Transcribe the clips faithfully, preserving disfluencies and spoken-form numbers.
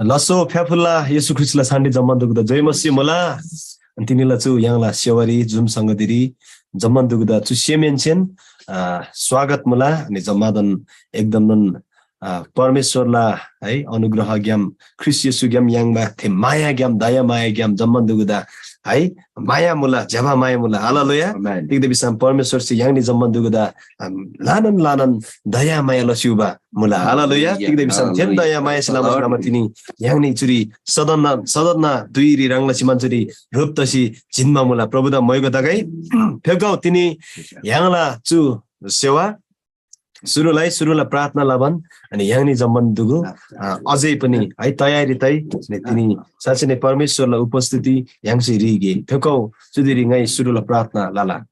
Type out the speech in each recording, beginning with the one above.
लसो फ्‍याफुल्‍ला येशू ख्रीष्‍टला छानरी जम्‍मान दुगुदा जय मसीह मुला। अनि तिनीला चु य्‍हाङला सेवारी जुम संगतिरी जम्‍मान दुगुदा चु सेमहेन्‍सेन, आ, स्वागत मुला। अनि जम्‍मादान एकदमनोन, आ, परमेश्‍वरला, है, अनुग्रहग्‍याम, ख्रीष्‍ट येशूग्‍याम याङ्बा थे मायाग्‍याम, दया मायाग्‍याम जम्‍मान दुगुदा, है, माया मुला, ज्‍यबा माया मुला। हालेलुया। आमेन। तिग्‍दा भिसम परमेश्‍वरसे य्‍हाङनी जम्‍मान दुगुदा, आ, ल्‍हानान ल्‍हानान दया माया लस्‍युबा मुला। हालेलुया। हालेलुया। तिग्‍दा भिसम थेन हालेलुया। दया मायासे लमा लमा तिनी य्‍हाङनी चुरी सदनना, सदनना धुइरी ह्राङला सिमान चुरी ह्रुप तसी जिन्‍बा मुला। प्रभुदा मोइगो तगै फेप्‍गौ तिनी य्‍हाङला चु सेवा सुरुलाई सुरुला प्रार्थना लबान अनि य्‍हाङनी जम्‍मान दुगु, अ, अझै पनि है तयारी तै अनि तिनी साँच्चै नै परमेश्‍वरला उपस्थिति य्‍हाङसे रिगे। फेप्‍गौ चुदिरी ङाइ सुरुला प्रार्थना लला।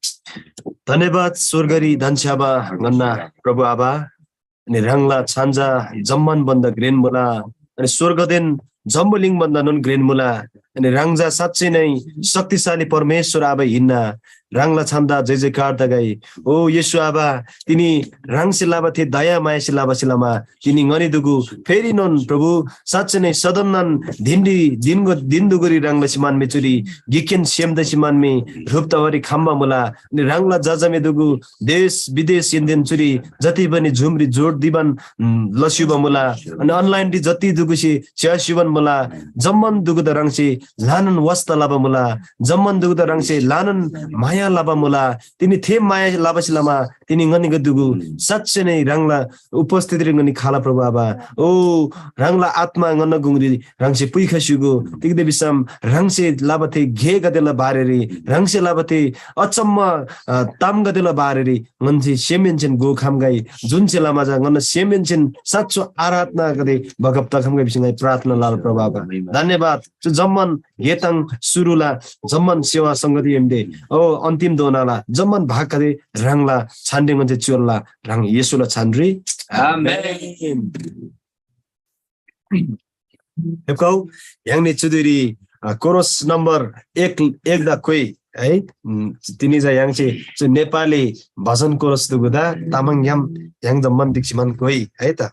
धन्‍यवाद स्‍वर्गरी धन्‍छ्‌याबा ङन्‍ना प्रभु आबा, अनि ह्राङला छान्‍जा जम्‍मान भन्‍दा घ्रेन मुला, अनि स्‍वर्गदेन जम्‍बुलिङ भन्‍दानोन घ्रेन मुला। अनि ह्राङ चा साँच्चै नै शक्तिशाली परमेश्‍वर आबा हिन्‍ना। ह्राङला छान्‍दा जय जयकार तगै। ओ येशू आबा, तिनी ह्राङसे लबा थे दया मायासे लबासे लमा तिनी ङनी दुगु फेरीनोन प्रभु साँच्चै नै सदननन धिनरी दिनको दिनदुगुरी ह्राङला सिमान मे चुरी गिकखेन सेम तसी मान मे ह्रुप तबारी खम्‍बा मुला। अनि ह्राङला जजामे दुगु देश विदेश यन्‍देन चुरी जति पनि झुमरी जोड दिबान, उम्, लस्‍युबा मुला। अनि अनलाइनरी जति दुगुसे च्‍यास्‍युबान मुला। जम्‍मान दुगुदा ह्राङसे ल्‍हानान वास्‍ता लबा मुला। जम्‍मान दुगुदा ह्राङसे ल्‍हानान माया लबा मुला। तिनी थे माया लबासे लमा तिनी ङनीगदे दुगु साँच्चै नै ह्राङला उपस्थितिरी ङनी खाला प्रभु आबा। ओ ह्राङला आत्मा ङन्‍ना गुङरी ह्राङसे पुइखस्‍युगु। तिग्‍दा भिसम ह्राङसे लबा थे गेगदेला बारेरी, ह्राङसे लबा थे अचम्म, अ, तामगदेला बारेरी ङन्‍से सेमहेन्‍सेन घोखम्‍गै, जुनसे लमा चा ङन्‍ना सेमहेन्‍सेन साँचो आराधनागदे बगब तखम्‍गै भिसी ङाइ प्रार्थना लला प्रभु आबा। धन्‍यवाद। चु जम्‍मान गेताङ सुरुला जम्‍मान सेवा संगति एमदे ओ अन्तिम दोनाला जम्‍मान भागगदे ह्राङला छानरी ङन्‍से च्‍योल्‍ला ह्राङ येशूला छानरी। आमेन। आमेन। फेप्‍खउ, य्‍हाङनी चुदिरी, अ, कोरस नम्बर एक, एकदा कोइ है, उम्, तिनी चा य्‍हाङसे चु नेपाली भजन कोरस दुगुदा तामाङग्‍याम य्‍हाङ जम्‍मान दिक्‍सीमान कोइ है त।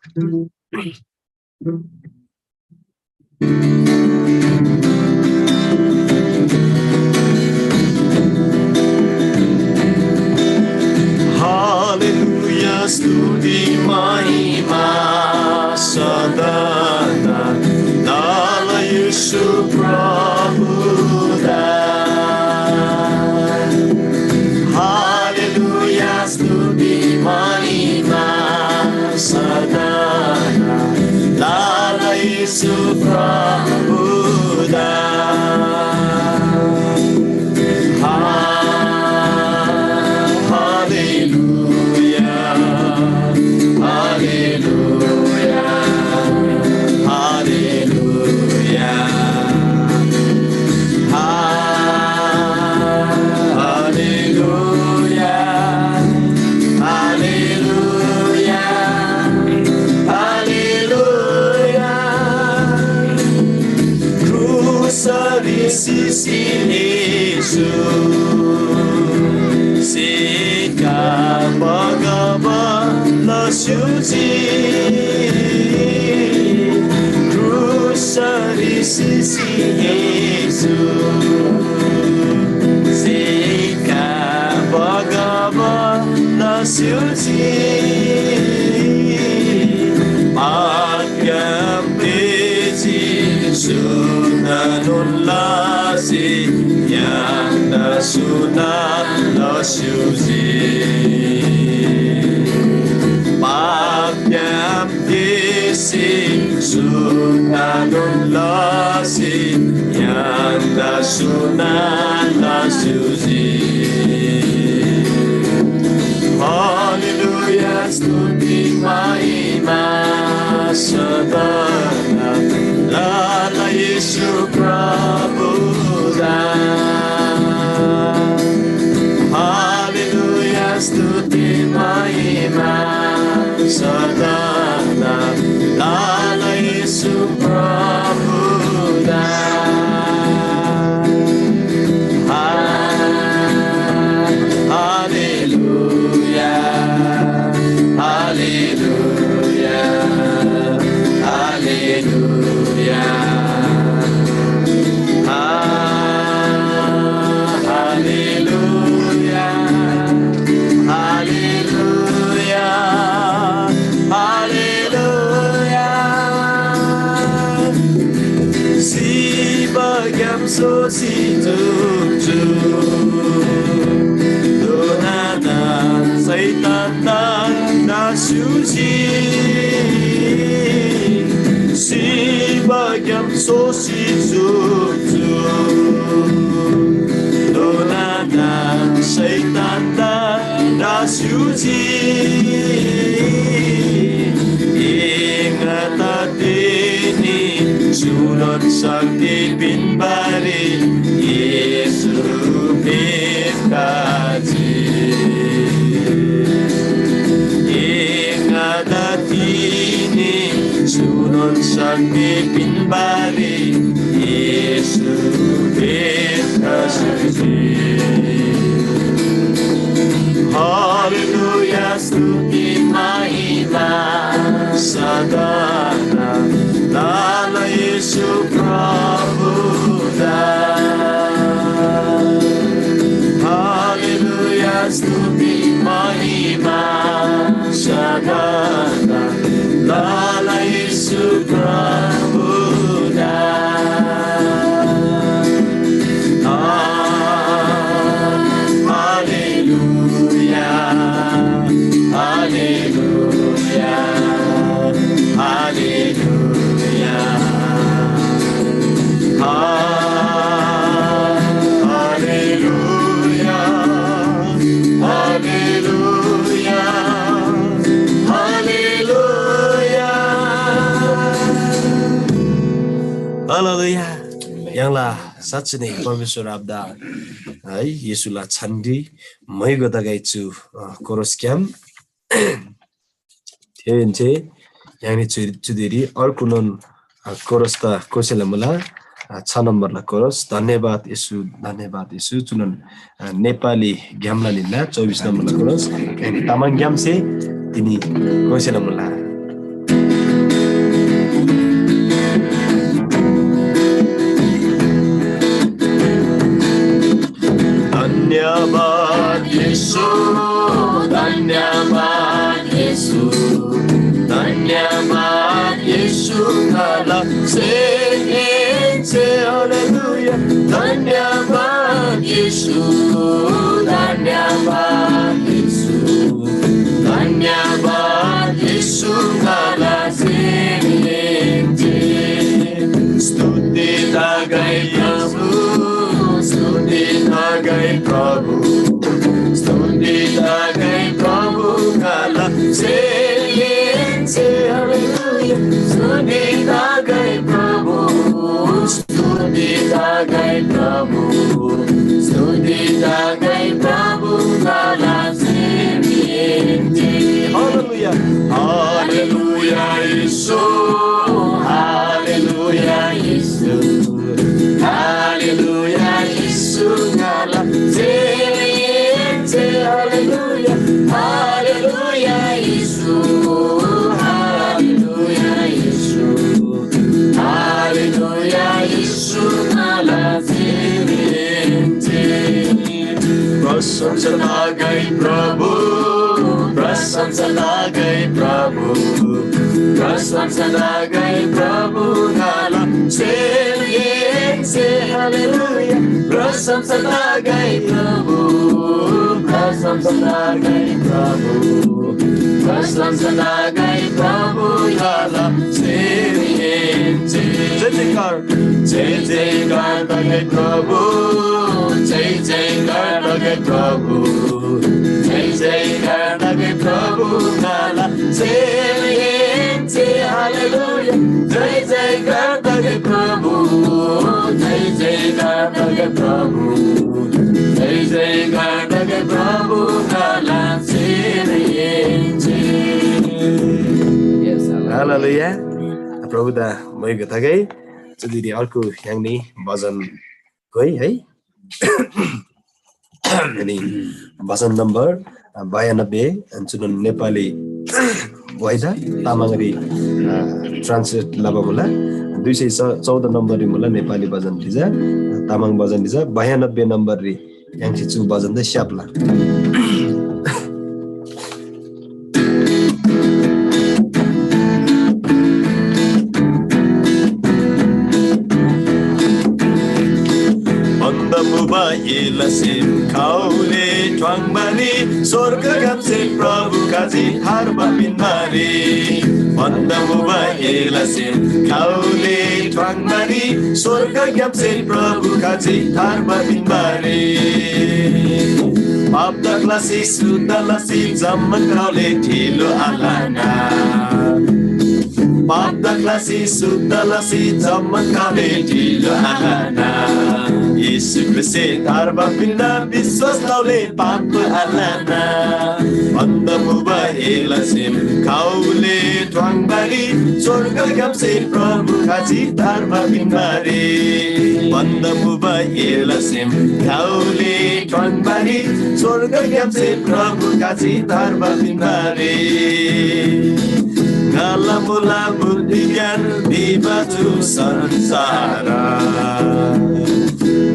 हालेलुया, स्तुति महिमा सदा तल येशू प्रभुदा। हालेलुया, स्तुति महिमा सदा तल येशू प्रभुदा। हा-, हालेलुया, हालेलुया, हालेलुया। हा-, हालेलुया, हालेलुया, हालेलुया। क्रुसरी सिसी येशू सिक्‍का बगब लस्‍युजी। क्रुसरी सिसी येशू सिक्‍का बगब लस्‍युजी। पापग्‍याम तेजी सुनानोन लसी य्‍हाङदा सुना लस्‍युजी। पापग्‍याम तेसी सुनानोन लसी य्‍हाङदा सुना लस्‍युजी। हालेलुया, स्तुति महिमा सदा तल येशू प्रभुदा। हालेलुया, स्तुति महिमा सदा तल येशू प्रभुदा। हा-, हालेलुया, हालेलुया। दोःसी चुप्‍चु। दोनादा शैतानदा दास्‍युसी सिबाग्‍याम सोसी चुप्‍चु। दोनादा शैतानदा दास्‍युसी एङादा तेनी चुनोन शक्ति पिन्‍बारी येशू फेप्‍खजी। एङादा तिनी चुनोन शक्ति पिन्‍बारी येशू फेप्‍खजी। हालेलुया, स्तुति महिमा सदा ताल येशू प्रभुदा। हालेलुया, स्तुति महिमा सदा ताल येशू प्रभुदा। Hallelujah, hallelujah, hallelujah. Hallelujah, hallelujah, hallelujah. Hallelujah. य्‍हाङला साँच्‍चै नै परमेश्‍वर आबादा है, येशूला छानरी म्‍हाइगो तगै चु, अ, कोरसग्‍याम। थेहेन्‍से य्‍हाङनी चु, चुदिरी अर्गुनोन, अ, कोरस त कोसेला मुला, अ, छ नम्‍बरला कोरस, धन्‍यवाद येशू, धन्‍यवाद येशू, चुनोन, अ, नेपाली ग्‍यामला निन्‍ना चौबिस नम्‍बरला कोरस, य्‍हाङनी तामाङग्‍यामसे तिनी कोसेला मुला। धन्यवाद येशू, धन्यवाद येशू, धन्यवाद येशू ङाला सेमहेन्‍से। हालेलुया। धन्यवाद येशू, धन्यवाद येशू, धन्यवाद येशू ङाला सेमहेन्‍से। स्तुति तगै प्रभु, स्तुति तगै प्रभु, स्तुति तगै प्रभु ङाला सेमहेन्‍से। हालेलुया। स्तुति तगै प्रभु, स्तुति तगै प्रभु, स्तुति तगै प्रभु ङाला सेमहेन्‍से। हालेलुया। हालेलुया येशू, हालेलुया येशू, हालेलुया येशू ङाला सेमहेन्‍से। हालेलुया, हालेलुया येशू, हालेलुया येशू, हालेलुया येशू ङाला सेमहेन्‍से। प्रशंसा तगै प्रभु, प्रशंसा तगै प्रभु, प्रशंसा तगै प्रभु ङाला सेमहेन्‍से। हालेलुया। प्रशंसा तगै प्रभु, प्रशंसा तगै प्रभु, प्रशंसा तगै प्रभु ङाला सेमहेन्‍से। जय जयकार। जय जयकार तगै प्रभु, जय जयकार तगै प्रभु, जय जयकार तगै प्रभु ङाला सेमहेन्‍से। हालेलुया। जय जयकार तगै प्रभु, जय जयकार तगै प्रभु, जय जयकार तगै प्रभु ङाला सेमहेन्‍से। हालेलुया। प्रभुदा म्‍हाइगो तगै। चुदिरी अर्को य्‍हाङनी भजन गइ है। अनि भजन नम्बर बयानब्बे, अनि चुनोन नेपाली वाइदा तामाङरी, अ, translate लबा मुला। दुई सय चौध नम्बररी मुला नेपाली भजन भिजा, तामाङ भजन भिजा, बयानब्बे नम्बररी य्‍हाङसे चु भजन त स्‍याप्‍ला। एला सेम खाउले ठ्वाङ्बारी, स्वर्गग्‍यामसे प्रभु खजी थार्बा पिन्‍बारी। भन्‍दा मुबा एला सेम खाउले ठ्वाङ्बारी, स्वर्गग्‍यामसे प्रभु खजी थार्बा पिन्‍बारी। पाप दक्‍लासी शुद्ध लसी जम्‍मान खाउले ढिलो आलाना। पाप दक्‍लासी शुद्ध लसी जम्‍मान खाउले ढिलो आलाना। येशू ख्रीष्‍टसे थार्बा पिन्‍ना विश्‍वास लउले पाप आलाना। भन्‍दा मुबा एला सेम खाउले ठ्वाङ्बारी, स्‍वर्गग्‍यामसे प्रभु खजी थार्बा पिन्‍बारी। भन्‍दा मुबा एला सेम खाउले ठ्वाङ्बारी, स्‍वर्गग्‍यामसे प्रभु खजी थार्बा पिन्‍बारी। ङाला मुला बुद्धि ज्ञान भिबा चु संसार।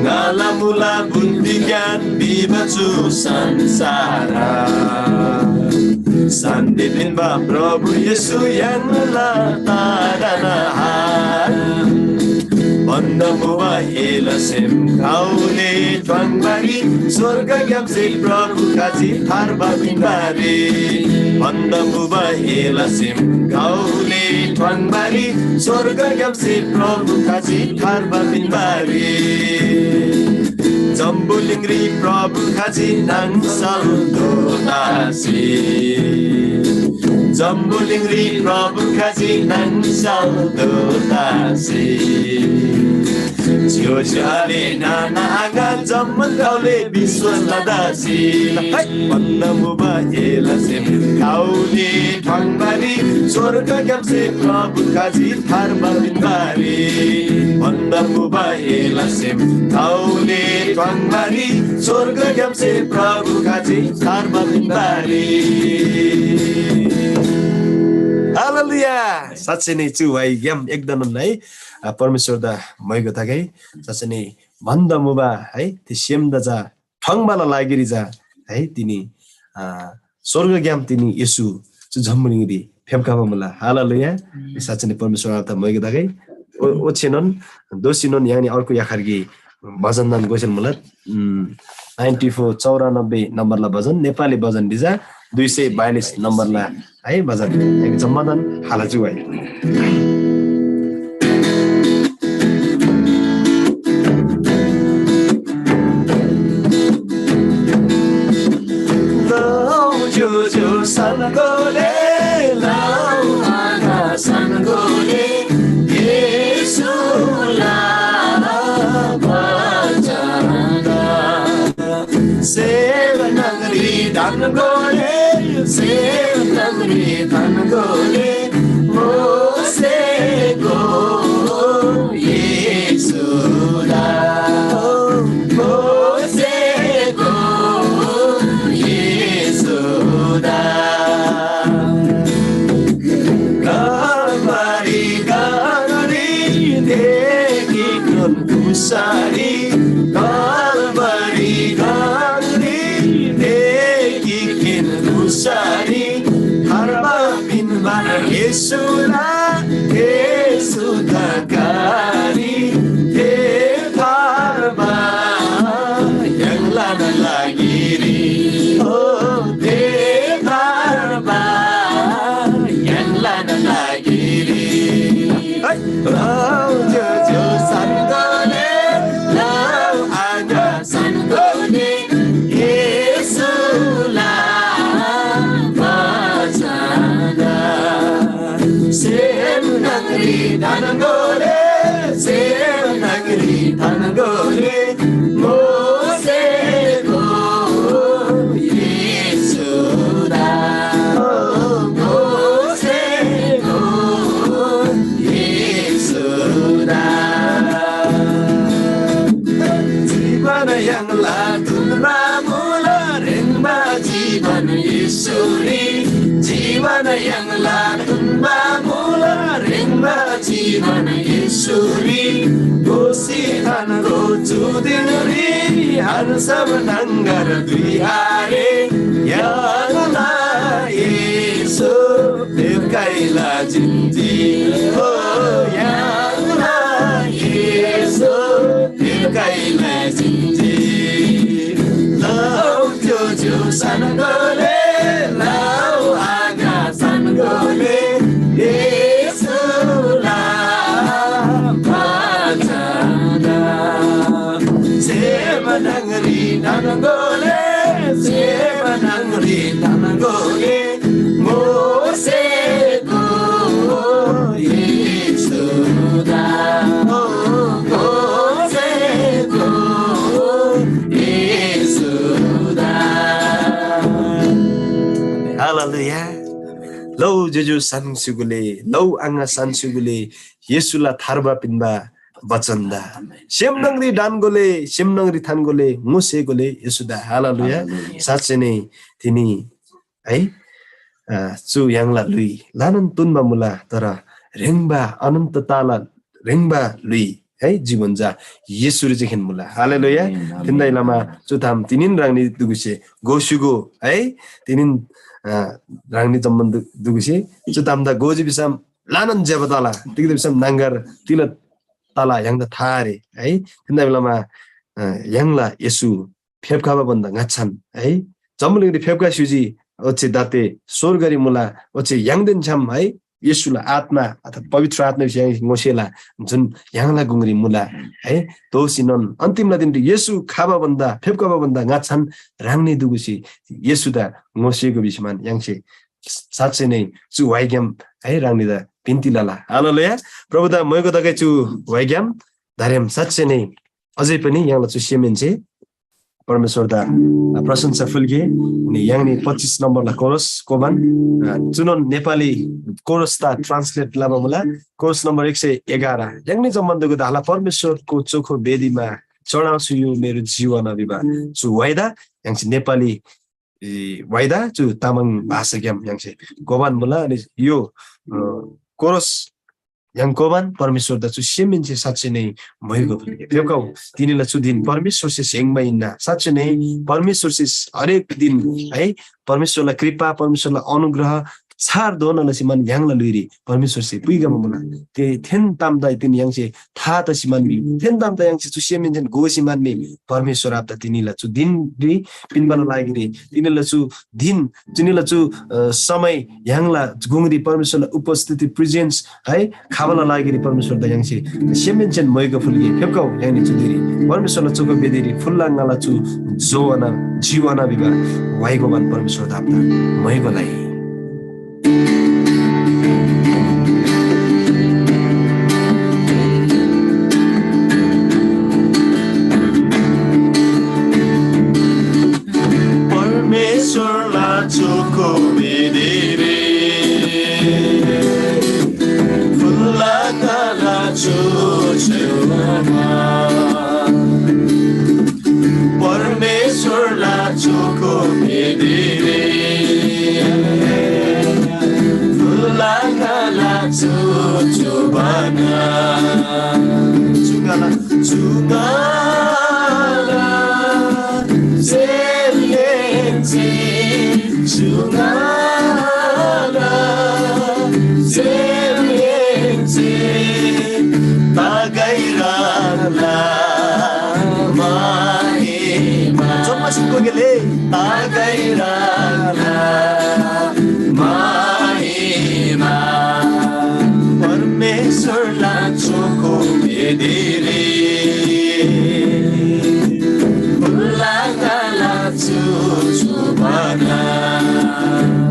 ङाला मुला बुद्धि ज्ञान भिबा चु संसार। शान्‍ति पिन्‍बा प्रभु येशू य्‍हाङला ताराना हार। भन्‍दा मुबा एला सेम खाउले ठ्वाङ्बारी, स्‍वर्गग्‍यामसे प्रभु खजी थार्बा पिन्‍बारी। भन्‍दा मुबा एला सेम खाउले ठ्वाङ्बारी, स्‍वर्गग्‍यामसे प्रभु खजी थार्बा पिन्‍बारी। जम्‍बुलिङरी प्रभु खजी नाङसल दोतासी। जम्‍बुलिङरी प्रभु खजी नाङसल दोतासी। ज्‍योज्‍यो आले नाना आङा जम्‍मान गाउँले विश्‍वास लदासी। है, भन्‍दा मुबा एला सेम खाउले ठ्वाङ्बारी, स्‍वर्गग्‍यामसे प्रभु खजी थार्बा पिन्‍बारी। भन्‍दा मुबा एला सेम खाउले ठ्वाङ्बारी, स्‍वर्गग्‍यामसे प्रभु खजी थार्बा पिन्‍बारी। हालेलुया। साँच्चै नै चु व्‍हाइग्‍याम एकदम है, आ, परमेश्‍वरदा मोइगो तगै। साँच्चै नै भन्‍दा मुबा है, थे सेमदा चा ठ्वाङ्बाला लागिरी चा है, तिनी, आ, स्‍वर्गग्‍याम तिनी येशू चु जम्‍बुलिङरी फेप्‍खबा मुला। हालेलुया। साँच्चै नै परमेश्‍वर आबादा मोइगो तगै। ओ, ओछेनोन दोःसीनोन य्‍हाङनी अर्को याखर गे भजनदान गोसेल मुला। उम्, नाइन्टी फोर, चौरानब्बे नम्बरला भजन, नेपाली भजन डिजा दुई सय बयालिस नम्बरला है भजन। एक जम्मादान हाला चु है। लौ ज्‍योज्‍यो सन्‍गोले, लौ आगा सन्‍गोले, येशूला बचनदा। सेव नगरी धनगोले, सेव नगरी धनगोले, मोसेको येशूदा, मोसेको येशूदा। कलवरी गररी देखिकुन कुसारी, कलवरी गररी देखिकिन कुसारी, थार्बा पिन्‍बा येशूला, येशू तकारी, थे थार्बा य्‍हाङलान लागिरी, ओ थे थार्बा य्‍हाङलान लागिरी। है, लौ ज्‍योज्‍यो सन्‍गोले, लौ आगा सन्‍गोले, येशूला बचनदा। सेम नगरी धनगोले, सेम नगरी धनगोले, मोसेको येशूदा, मोसेको येशूदा। जीवन य्‍हाङला तुन्‍बा मुला ह्रेङ्बा जीवन येशूरी। जीवन य्‍हाङला तुन्‍बा मुला ह्रेङ्बा जीवन येशूरी। दोःसी थान्‍गो चु दिनरी हन्‍सब न्‍हङगर धुइ आरे। य्‍हाङला येशू फेप्‍खैला जिन्‍जी। ओ य्‍हाङला येशू फेप्‍खैला जिन्‍जी। सानगोले, लौ आगा सानगोले, येशूला बचनदा। सेम नङरी ननगोले, सेम नङरी ननगोले, मोसेको येशूदा, मोसेको येशूदा। हालेलुया। लौ ज्‍योज्‍यो सानस्‍युगुले, लौ आङा सानस्‍युगुले, येशूला थार्बा पिन्‍बा बचनदा। सेम नङरी डानगोले, सेम नङरी थानगोले, मोसेगोले येशूदा। हालेलुया। हालेलुया। साँच्चै नै तिनी है, अ, चु य्‍हाङला ल्‍हुइ ल्‍हानान तुन्‍बा मुला, तर ह्रेङ्बा अनन्तताला ह्रेङ्बा ल्‍हुइ है, जीवन जा येशूरी जे खेन मुला। हालेलुया। आमेन, आमेन। तिन्‍दै लमा चु ताम तिनिन ह्राङनी दुगुसे गोस्‍युगो है, तिनिन, अ, ह्राङनी जम्‍मान दु-, दुगुसे चु तामदा गोजी भिसम ल्‍हानान ज्‍यबा तला, तिग्‍दा भिसम नाङ्गर तिला तला य्‍हाङदा था आरे है। तिन्‍दै लमा, अ, य्‍हाङला येशू फेप्‍खबा भन्‍दा ङाच्‍छान है, जम्‍बुलिङरी फेप्‍खा स्‍युजी, ओच्‍छे दाते स्‍वर्गरी मुला, ओच्‍छे य्‍हाङदेन छ्‌याम है, येशूला आत्‍मा अर्थात् पवित्र आत्‍मा भिसी य्‍हाङ ङोसेला जुन य्‍हाङला गुङरी मुला है, दोःसीनोन अन्‍तिमला दिनरी येशू खबा भन्‍दा, फेप्‍खबा भन्‍दा ङाच्‍छान ह्राङनी दुगुसे येशूदा ङोसेगो भिसीमान य्‍हाङसे साँच्‍चै नै चु व्‍हाइग्‍याम है, ह्राङनीदा बिन्‍ती लला। हालेलुया। प्रभुदा मोइगो तगै चु व्‍हाइग्‍याम दारेम साँच्‍चै नै अझै पनि य्‍हाङला चु सेमहेन्‍से परमेश्‍वरदा, अ, प्रशंसा फुल्‍गे। अनि य्‍हाङनी पच्‍चिस नम्‍बरला कोरस कोबान, अ, चुनोन नेपाली कोरसदा translate लबा मुला। कोरस नम्‍बर एक सय एघार। य्‍हाङनी जम्‍मान दुगु धाला परमेश्‍वरको चोखो वेदीमा चढाउँछु यो मेरो जीवन भिबा चु व्‍हाइदा य्‍हाङसे नेपाली, ए, व्‍हाइदा चु तामाङ भाषाग्‍याम य्‍हाङसे कोबान मुला। अनि यो, अ, कोरस य्‍हाङ कोबान परमेश्‍वरदा चु सेमहेन्‍से साँच्‍चै नै म्‍हाइगो फुल्‍गे। फेप्‍खउ, तिनीला चु दिन परमेश्‍वरसे स्‍हेङ्बा हिन्‍ना। साँच्‍चै नै परमेश्‍वरसे हरेक दिन है, परमेश्‍वरला कृपा, परमेश्‍वरला अनुग्रह छार दोना लसी मान य्‍हाङला ल्‍हुइरी परमेश्‍वरसे पुइखबा मुला। ते थेन तामदा तिनी य्‍हाङसे था तसी मान मी, थेन तामदा य्‍हाङसे चु सेमहेन्‍सेन घोसी मान मी, परमेश्‍वर आबादा तिनीला चु दिनरी पिन्‍बाला लागिरी, तिनीला चु दिन, तिनीला चु, अ, समय य्‍हाङला गुङरी परमेश्‍वरला उपस्थिति, presence है, खबाला लागिरी परमेश्‍वरदा य्‍हाङसे सेमहेन्‍सेन मोइगो फुल्‍गे। फेप्‍खउ, य्‍हाङनी चु दिरी परमेश्‍वरला चोखो वेदीरी फुल्‍ला ङाला चु जोवाना, जीवाना भिबा व्‍हाइगोबान परमेश्‍वरदा आबादा मोइगो लइ। परमेश्‍वरला चोखो वेदीरी फुल्‍ला ङाला चु छेउमा परमेश्‍वरला चोखो वेदीरी फुल्‍ला ङाला चु चुबाना। चु ङाला, चु ङाला सेमहेन्‍से, चु ङाला सेमहेन्‍से तागै ह्राङला महिमा। जम्‍मा सिङको गेले। तागै ह्राङला महिमा। परमेश्‍वरला चोखो वेदीरी फुल्‍ला ङाला चु चुबाना।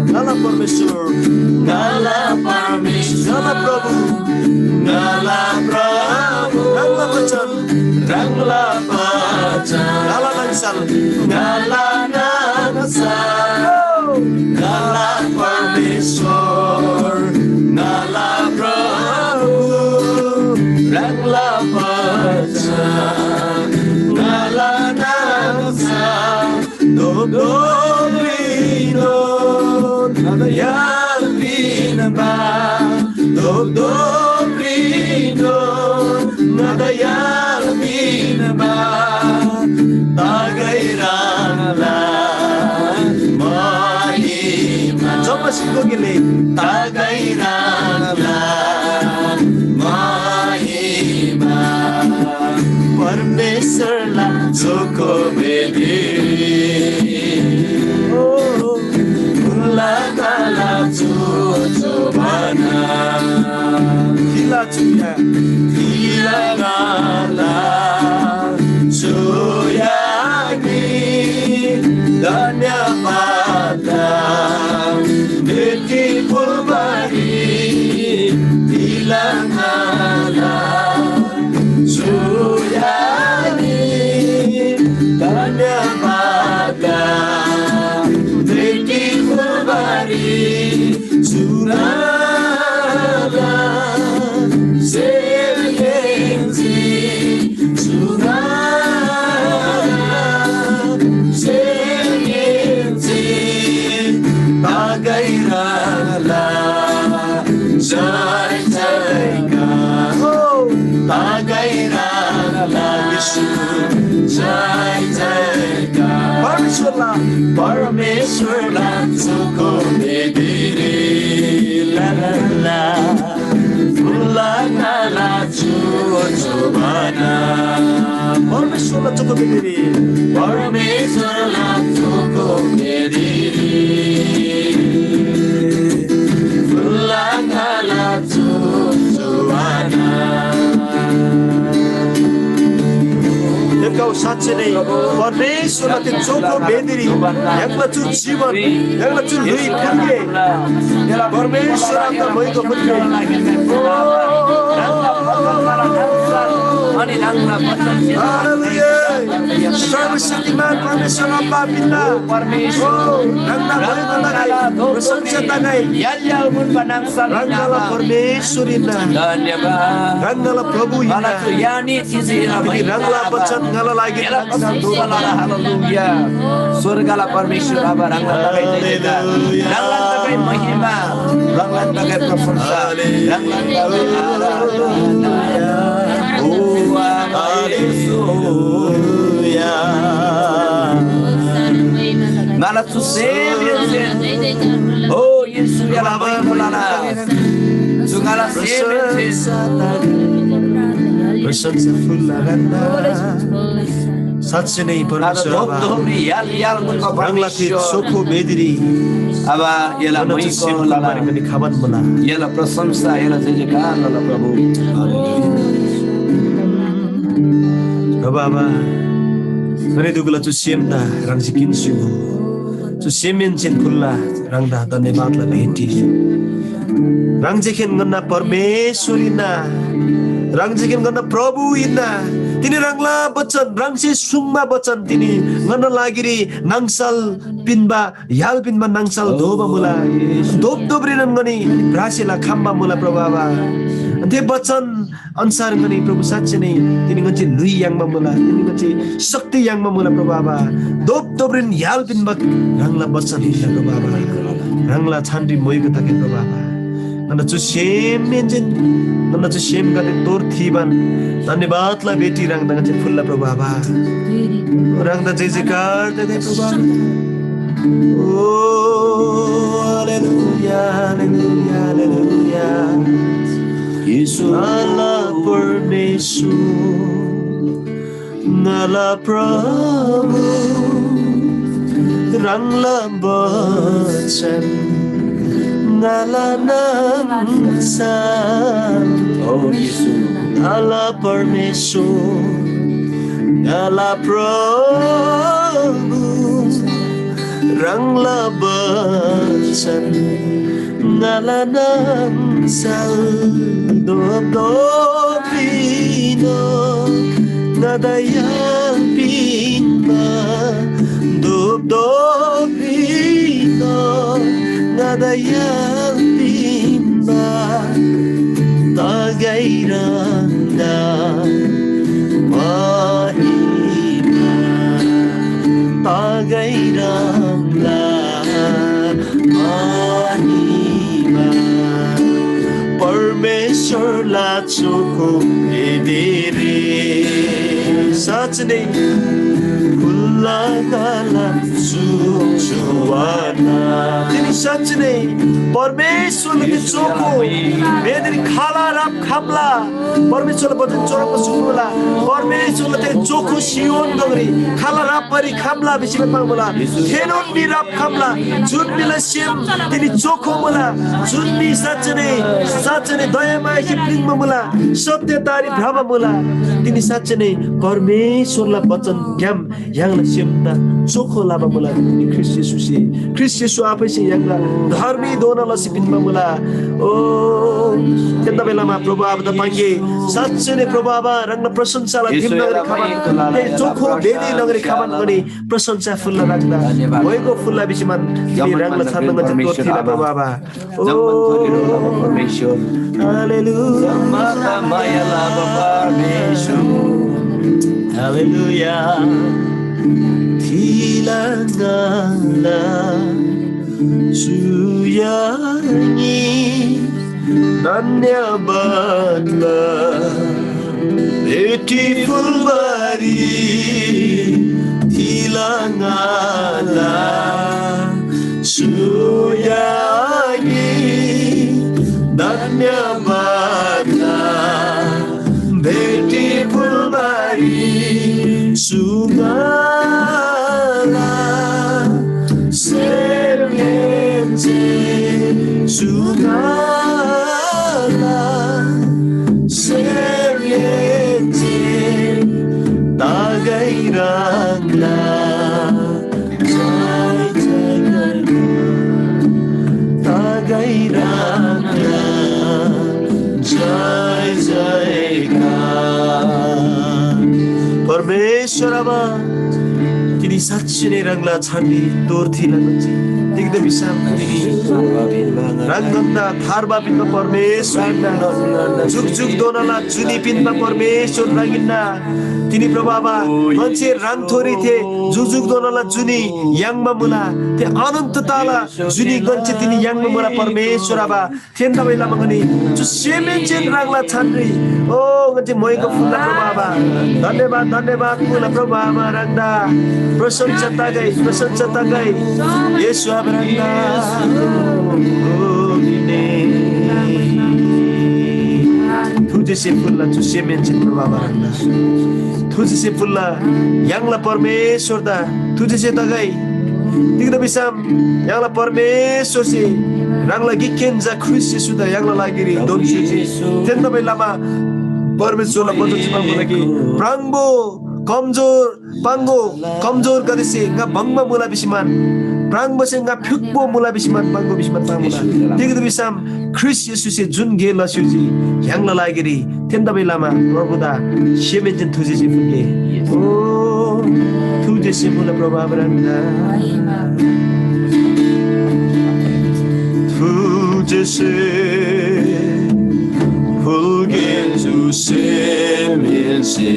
ङाला परमेश्‍वर, ङाला परमेश्‍वर, ङाला प्रभु, ङाला प्रभु, ह्राङला वचन, ह्राङला वचन, ङाला नाङसल, ङाला नाङसल, ङाला परमेश्‍वर, ङाला प्रभु, ह्राङला वचन, ङाला नाङसल, धोप धोप ह्रीनोन ङादा य्‍हाल पिन्‍बा। धोप धोप ह्रीनोन ङादा य्‍हाल पिन्‍बा। तागै ह्राङला महिमा। जम्‍मा सिङको गेले। तागै ह्राङला महिमा। परमेश्‍वरला चोखो वेदी। ओ चुया तिला ङाला चुया नि धन्यवाद भेटी फुलबारी तिला ङाला चुया नि धन्यवाद भेटी फुलबारी चुराला सेलगेन्जी, चुराला सेलगेन्जी, तागैराला जय जयकार, हो, तागैराला येशू जय जयकार। परमेश्वरला, परमेश्वरला चोखो बेदीरी ला ला ला। फुल्‍ला ङाला चु जोबाना। परमेश्वरला चोखो बेदीरी। परमेश्वरला चोखो बेदीरी। फुल्‍ला ङाला चु जोबाना। य्‍हाङगो साँच्‍चै नै परमेश्वरला त्यो चोखो बेदीरी य्‍हाङला चु जीवन, य्‍हाङला चु ल्‍हुइ फुल्‍गे। परमेश्‍वर आबादा मैको फुल्‍गे। हालेलुया। सर्वशक्तिमान परमेश्‍वर आबा पिता। ओ, ह्राङदा मैको तगै, प्रशंसा तगै। ह्राङला परमेश्‍वर हिन्‍ना। धन्यवाद। ह्राङला प्रभु हिन्‍ना। तिनी ह्राङला बचन ङाला लागि नाङसल दोबा लला। हालेलुया। स्वर्गला परमेश्‍वर आबा, ह्राङला तगै जय जयकार। ह्राङला तगै महिमा, ह्राङला तगै प्रशंसा, ह्राङला तगै आराधना। ओ आबा येशू। ङाला चु सेम येशू। ओ येशू, ङाला महिमा लला। चु ङाला सेम येशू। प्रशंसा फुल्‍ला ह्राङदा। साँच्‍चै नै परमेश्‍वर आबा, ह्राङला थे चोखो बेदीरी आबा, एला मैको लला। ङनी खबान मुला। एला प्रशंसा, एला जय जयकार लला प्रभु। प्रभु आबा, ङनी दुगुला चु सेमदा ह्राङसे किन्‍सी चु सेमहेन्‍सेन फुल्‍ला। ह्राङदा धन्‍यवादला भेटी। ह्राङ जेखेन ङन्‍ना परमेश्‍वर हिन्‍ना। ह्राङ जेखेन ङन्‍ना प्रभु हिन्‍ना। तिनी ह्राङला बचन, ह्राङसे सुङ्बा बचन तिनी ङन्‍ना लागिरी नाङसल पिन्‍बा, य्‍हाल पिन्‍बा नाङसल दोबा मुला। धोपधोपरीनोन ङनी भ्रासेला खम्‍बा मुला प्रभु आबा। थे बचन अन्‍सार ङनी प्रभु साँच्‍चै नै तिनी ङन्‍से ल्‍हुइ याङ्बा मुला, तिनी ङन्‍से शक्ति याङ्बा मुला प्रभु आबा। धोपधोपरीन य्‍हाल पिन्‍बा ह्राङला बचन हिन्‍ना प्रभु आबा। ह्राङला छानरी मोइगो तगै प्रभु आबा। ङन्‍ना चु सेमहेन्‍सेन, ङन्‍ना चु सेमगदे तोर थीबान धन्‍यवादला भेटी ह्राङदा ङन्‍से फुल्‍ला प्रभु आबा। ह्राङदा जय जयकार तगै प्रभु आबा। ओ, हालेलुया, हालेलुया, हालेलुया। येशू ङाला परमेश्‍वर, ङाला प्रभु, ह्राङला बचन ङाला नाङसल। ओ येशू। ङाला परमेश्‍वर, ङाला प्रभु, ह्राङला बचन ङाला नाङसल धोपधोपरीनो ङादा य्‍हाल पिन्‍बा, धोपधोपरीनो ङादा य्‍हाल पिन्‍बा, तगै ह्राङदा महिमा, तगै ह्राङदा महिमा। परमेश्‍वरला चोखो बेदीरी साँच्‍चै नै फुल तिनी साँच्‍चै नै परमेश्‍वरला त्यो चोखो भेदरी खाला राप खम्‍ला। परमेश्‍वरला वचन चोरम्‍बा सुङ्मुला। परमेश्‍वरला त्यो चोखो सियोन गङरी खाला रापरी खम्‍ला भिसी पाङ्मुला। थेनोन मी राप खम्‍ला, जुन म्‍हिला सेम तिनी चोखो मुला, जुन म्‍हि साँच्‍चै नै, साँच्‍चै नै दयामायासे प्‍लिङ्बा मुला, सत्‍यतारी भ्रबा मुला। तिनी साँच्‍चै नै परमेश्‍वरला वचनग्‍याम य्‍हाङला सेमदा चोखो लबा मुला। तिनी ख्रीष्‍ट येशूसे, ख्रीष्‍ट येशू आफैसे य्‍हाङदा धर्मी दोना लसी पिन्‍बा मुला। ओ, थेतबासेलमा प्रभु आबादा पाङ्‌गे, साँच्‍चै नै प्रभु आबा, ह्राङला प्रशंसाला दिम न्‍हङरी खबान, ते चोखो भेदी न्‍हङरी खबान ङनी प्रशंसा फुल्‍ला ह्राङदा, धन्यवाद। भोइको फुल्‍ला भिसीमान तिनी ह्राङला छाता ङन्‍से तोर्थिला प्रभु आबा। ओ, जम्‍मान थरीला परमेश्‍वर। हालेलुया। जम्‍मादा माया लबा परमेश्‍वर। हालेलुया। थिला ङाला चुयानी धन्यवाद ल। भेटी फुलबारी थिला ङाला सुयागी धन्यवाद भेटी फुलबारी सुगाला सेर्गेन्‍जे सुगाला सेर्गेन्‍जे तागै ह्राङला जय जयकार। तागै ह्राङला जय जयकार। परमेश्‍वर आबा, तिनी साँच्‍चै नै ह्राङला छानरी तोर्थिला ङन्‍से। तिग्‍दा भिसम तिनी ह्राङ भन्‍दा थार्बा पिन्‍बा परमेश्‍वर हिन्‍ना। जुकजुकधोना ला जुनी पिन्‍बा परमेश्‍वर ह्राङ हिन्‍ना। तिनी प्रभु आबा, ङन्‍से ह्राङथोरी थे जुकजुकधोनाला जुनी याङ्बा मुला, थे अनन्तताला जुनी ङन्‍से तिनी याङ्बा मुला परमेश्‍वर आबा। थेतबासेलमा ङनी चु सेमहेन्‍सेन ह्राङला छानरी, ओ, ङन्‍से मोइको फुल्‍ला प्रभु आबा। धन्‍यवाद, धन्‍यवाद मुला प्रभु आबा ह्राङदा। प्रशंसा तगै, प्रशंसा तगै। येशू आबा ह्राङदा। ओ, थुजेसे फुल्‍ला चु सेमहेन्‍सेन प्रभु आबा ह्राङदा। थुजेसे फुल्‍ला य्‍हाङला परमेश्‍वरदा थुजेसे तगै। तिग्‍दा भिसम य्‍हाङला परमेश्‍वरसे ह्राङला गिकखेन झा ख्रीष्‍ट येशूदा य्‍हाङला लागिरी दोन स्‍युजी। थेतबासेलमा परमेश्‍वरला वचन चुह्रङ् मुला कि, प्राङबो कमजोर, पाङ्‍गो कमजोरगदेसे ङा भङ्‍बा मुला भिसीमान, प्राङबोसे ङा फ्‍युक्‍पो मुला भिसीमान पाङ्‍गो भिसीमान पाङ्मुला। तिग्‍दा भिसम ख्रीष्‍ट येशूसे जुन गे लस्‍युजी य्‍हाङला लागिरी, थेतबासेलमा प्रभुदा सेमहेन्‍सेन थुजेसे फुल्‍गे। ओ, थुजेसे मुला प्रभु आबा ह्राङदा। थुजेसे फुल्‍गे चु सेमहेन्‍से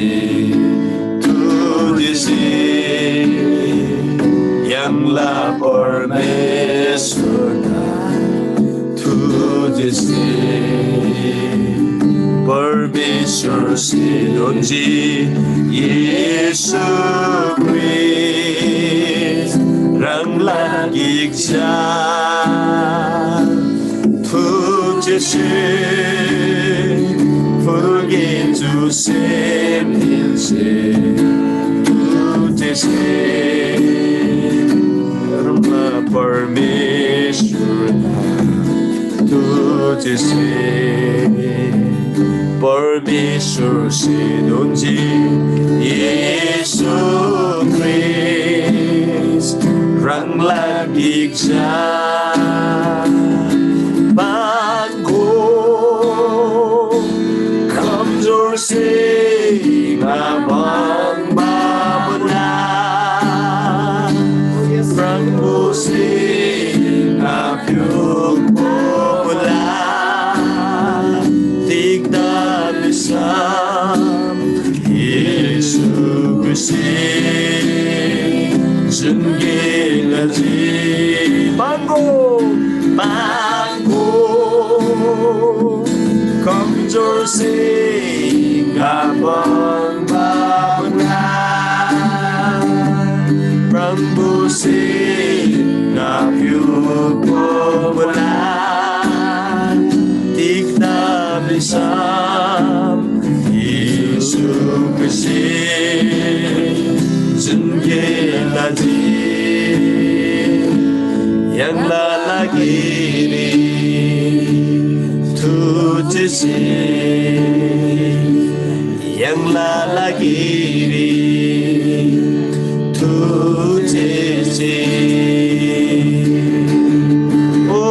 थुजेसे य्‍हाङला परमेश्‍वरदा थुजेसे परमेश्‍वरसे दोन्‍जी येशू ख्रीष्‍ट ह्राङला गिक झा। थुजेसे फुल्‍गे चु सेमहेन्‍से थुजेसे परमेश्‍वर थुजेसे परमेश्‍वरसे दोन्‍जी येशू ख्रीष्‍ट ह्राङला गिक झा। पाङ्‍गो कमजोरसे ङा भङ्‍बा मुला। प्रभुसे ङा फ्‍युक्‍पो मुला। तिग्‍दा भिसम येशू ख्रीष्‍टसे जुन गे लजी। पाङ्‍गो, पाङ्‍गो, कमजोरसे ङा भङ्‍बा मुला। से नाप्‍युको मुला तिग्‍दा भिसम येशू ख्रीष्‍टसे जुन गे लजी य्‍हाङला लागिरी थुचेसे य्‍हाङला लागिरी थुचेसे। ओ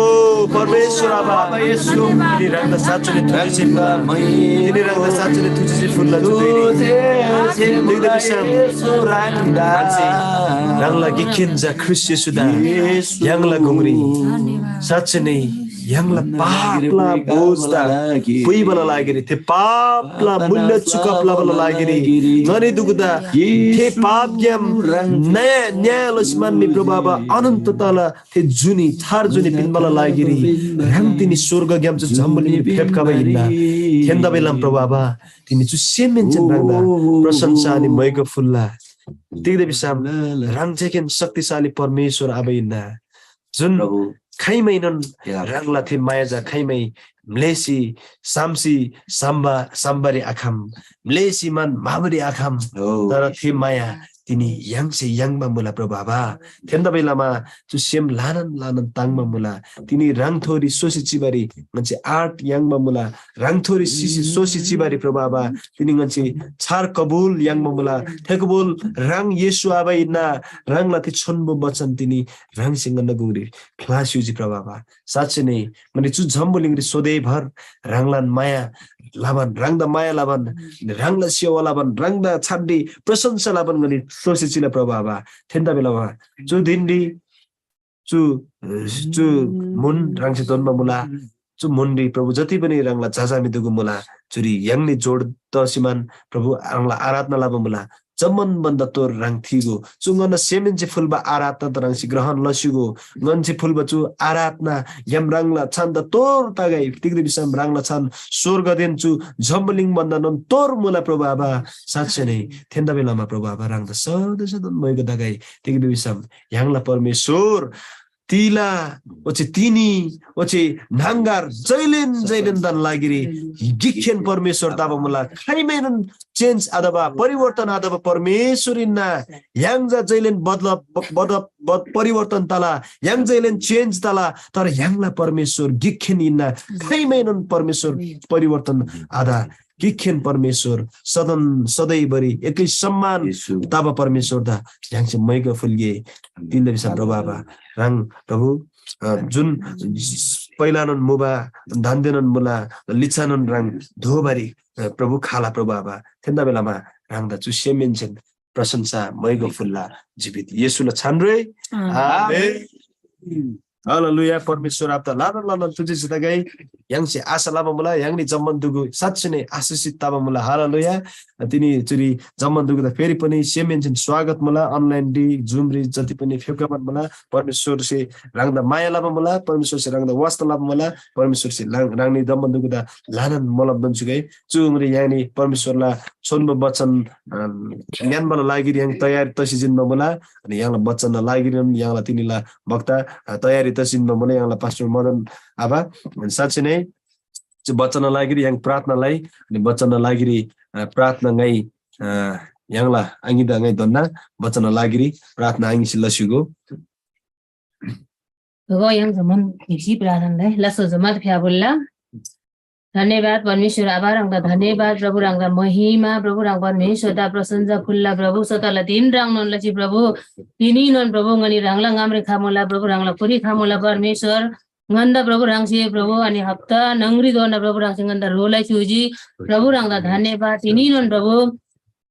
परमेश्‍वर आबा, तिनी ह्राङदा साँच्‍चीले थुचेसे फुल्‍ला। तिनी ह्राङदा साँच्‍चीले थुचेसे फुल्‍ला चु धुइरी। तिग्‍दा भिसम ह्राङसे ह्राङला गिकखेन झा ख्रीष्‍ट येशूदा य्‍हाङला गुङरी साँच्‍ची नै य्‍हाङला पापला बोझदा पुइबाला लागिरी, थे पापला मूल्य चुकाप लबाला लागिरी, ङनी दुगुदा थे पापग्‍याम न्‍याय, न्‍याय लसी मान्‍नी प्रभु आबा, अनन्‍त तला थे जुनी, छार जुनी पिन्‍बाला लागिरी ह्राङ तिनी स्‍वर्गग्‍याम चु जम्‍बुलिङरी फेप्‍खबा हिन्‍ना। थेन्‍दा बेलाम प्रभु आबा, तिनी चु सेमहेन्‍सेन ह्राङदा प्रशंसा अनि मैगो फुल्‍ला। तिग्‍दा भिसम ह्राङ जेकेन शक्तिशाली परमेश्‍वर आबा हिन्‍ना। जुन प्रभु। खाइमैनोन या। ह्राङला थे माया चा खाइमै म्‍लेसी साम्‍सी साम्‍बा साम्‍बारी आखम, म्‍लेसी मान म्‍हाबारी आखम। हो। तर थे माया तिनी य्‍हाङसे याङ्बा मुला प्रभु आबा। थेन्‍दा बेलामा चु सेम ल्‍हानान ल्‍हानान ताङ्बा मुला। तिनी ह्राङथोरी सोसी चिबारी ङन्‍से आँट याङ्बा मुला। ह्राङथोरी सिसी सोसी चिबारी प्रभु आबा तिनी ङन्‍से छार कबुल याङ्बा मुला। थे कबुल ह्राङ येशू आबा हिन्‍ना। ह्राङला थे छोन्‍बो बचन तिनी ह्राङसे ङन्‍ना गुङरी ख्‍लासी युजी प्रभु आबा। साँच्‍चै नै ङनी चु जम्‍बुलिङरी सधैँभर ह्राङलान माया लबान, ह्राङदा माया लबान, ह्राङला सेवा लबान, ह्राङदा छाड्डी प्रशंसा लबान ङनी सोसी चिला प्रभु आबा। थेन्‍दा बेलामा चु धिनरी चु, चु म्‍हुन ह्राङसे दोन्‍बा मुला। चु म्‍हुनरी प्रभु जति पनि ह्राङला झाझामी दुगु मुला, चुरी य्‍हाङनी जोड तसीमान प्रभु ह्राङला आराधना लबा मुला। जम्‍मान भन्‍दा तोर ह्राङ थीगो। चु ङन्‍ना सेमहेन्‍से फुल्‍बा आराधना त ह्राङसे ग्रहण लसीगो। ङन्‍से फुल्‍बा चु आराधना ग्‍याम ह्राङला छान्‍दा तोर तगै। तिग्‍दा भिसम ह्राङला छान स्‍वर्गदेन चु जम्‍बुलिङ भन्‍दानोन तोर मुला प्रभु आबा। साँच्‍चै नै थेन्‍दा बेलामा प्रभु आबा ह्राङदा सदा सदन मैगो तगै। तिग्‍दा भिसम य्‍हाङला परमेश्‍वर तिला ओच्‍छे तिनी ओच्‍छे न्‍हङगर जैलेन जैलेन दान लागिरी गिकखेन परमेश्‍वर तबा मुला। खाइमैनोन चेन्‍ज अथवा परिवर्तन अथवा परमेश्‍वर हिन्‍ना। य्‍हाङ चा जैलेन बदल, बद, बद, परिवर्तन तला, य्‍हाङ जैलेन चेन्‍ज तला, तर य्‍हाङला परमेश्‍वर गिकखेन हिन्‍ना। खाइमैनोन परमेश्‍वर परिवर्तन आत। गिकखेन परमेश्‍वर सदन सधैँभरि एकै सम्मान येशू। तबा परमेश्‍वरदा य्‍हाङसे मैगो फुल्‍गे। तिग्‍दा भिसम प्रभु आबा, ह्राङ प्रभु, अ, जुन पहिलानोन मुबा, दान्‍देनोन मुला, लिच्‍छानोन ह्राङ दोबारी, अ, प्रभु खाला प्रभु आबा। थेन्‍दा बेलामा ह्राङदा चु सेमहेन्‍सेन प्रशंसा मैगो फुल्‍ला जीवित येशूला छानरे। आमेन। हालेलुया। परमेश्‍वर आबादा ल्‍हानान ल्‍हानान तुति जितगै। य्‍हाङसे आशा लबा मुला, य्‍हाङनी जम्‍मान दुगु साँच्‍चै नै आशिषित तबा मुला। हालेलुया। तिनी चुरी जम्‍मान दुगुदा फेरि पनि सेमहेन्‍सेन स्वागत मुला। अनलाइनरी, जुमरी जति पनि फेप्‍खबान मुला, परमेश्‍वरसे ह्राङदा माया लबा मुला, परमेश्‍वरसे ह्राङदा वास्‍ता लबा मुला, परमेश्‍वरसे ह्राङ, ह्राङनी जम्‍मान दुगुदा ल्‍हानान मोलम दोन्‍छुगै। चु ङरी य्‍हाङनी परमेश्‍वरला छोन्‍बो वचन, अ, ङ्‌यान्‍बाला लागिरी य्‍हाङ तयार तसी जिन्‍बा मुला। अनि य्‍हाङला वचनला लागिरी य्‍हाङला तिनीला वक्ता, अ, तयारी तसी जिन्‍बा मुला, य्‍हाङला पास्‍टर मदन आबा। अनि साँच्‍चै नै चु वचनला लागिरी य्‍हाङ प्रार्थना लइ, अनि वचनला लागिरी, अ, प्रार्थना ङाइ, अ, य्‍हाङला आङिदा ङाइ धोन्‍ना वचनला लागिरी प्रार्थना आङिसे लस्‍युगो। गो य्‍हाङ जम्‍मान ढिक्‍सी प्रार्थना लइ, लास्‍सो जम्‍मा फ्‍याबुल्‍ला। धन्‍यवाद परमेश्‍वर आबा, ह्राङदा धन्‍यवाद प्रभु, ह्राङदा महिमा प्रभु, ह्राङ परमेश्‍वरदा प्रशंसा फुल्‍ला प्रभु, सतला दिन ह्राङनोन लसी प्रभु, तिनीनोन प्रभु, ङनी ह्राङला ङामरी खमुला प्रभु, ह्राङला खुरी खमुला परमेश्‍वर, ङन्‍दा प्रभु ह्राङसे प्रभु, अनि हप्ता नङरी दोना प्रभु ह्राङसे ङन्‍दा रोलाई छुजी। प्रभु ह्राङदा धन्‍यवाद, तिनीनोन प्रभु,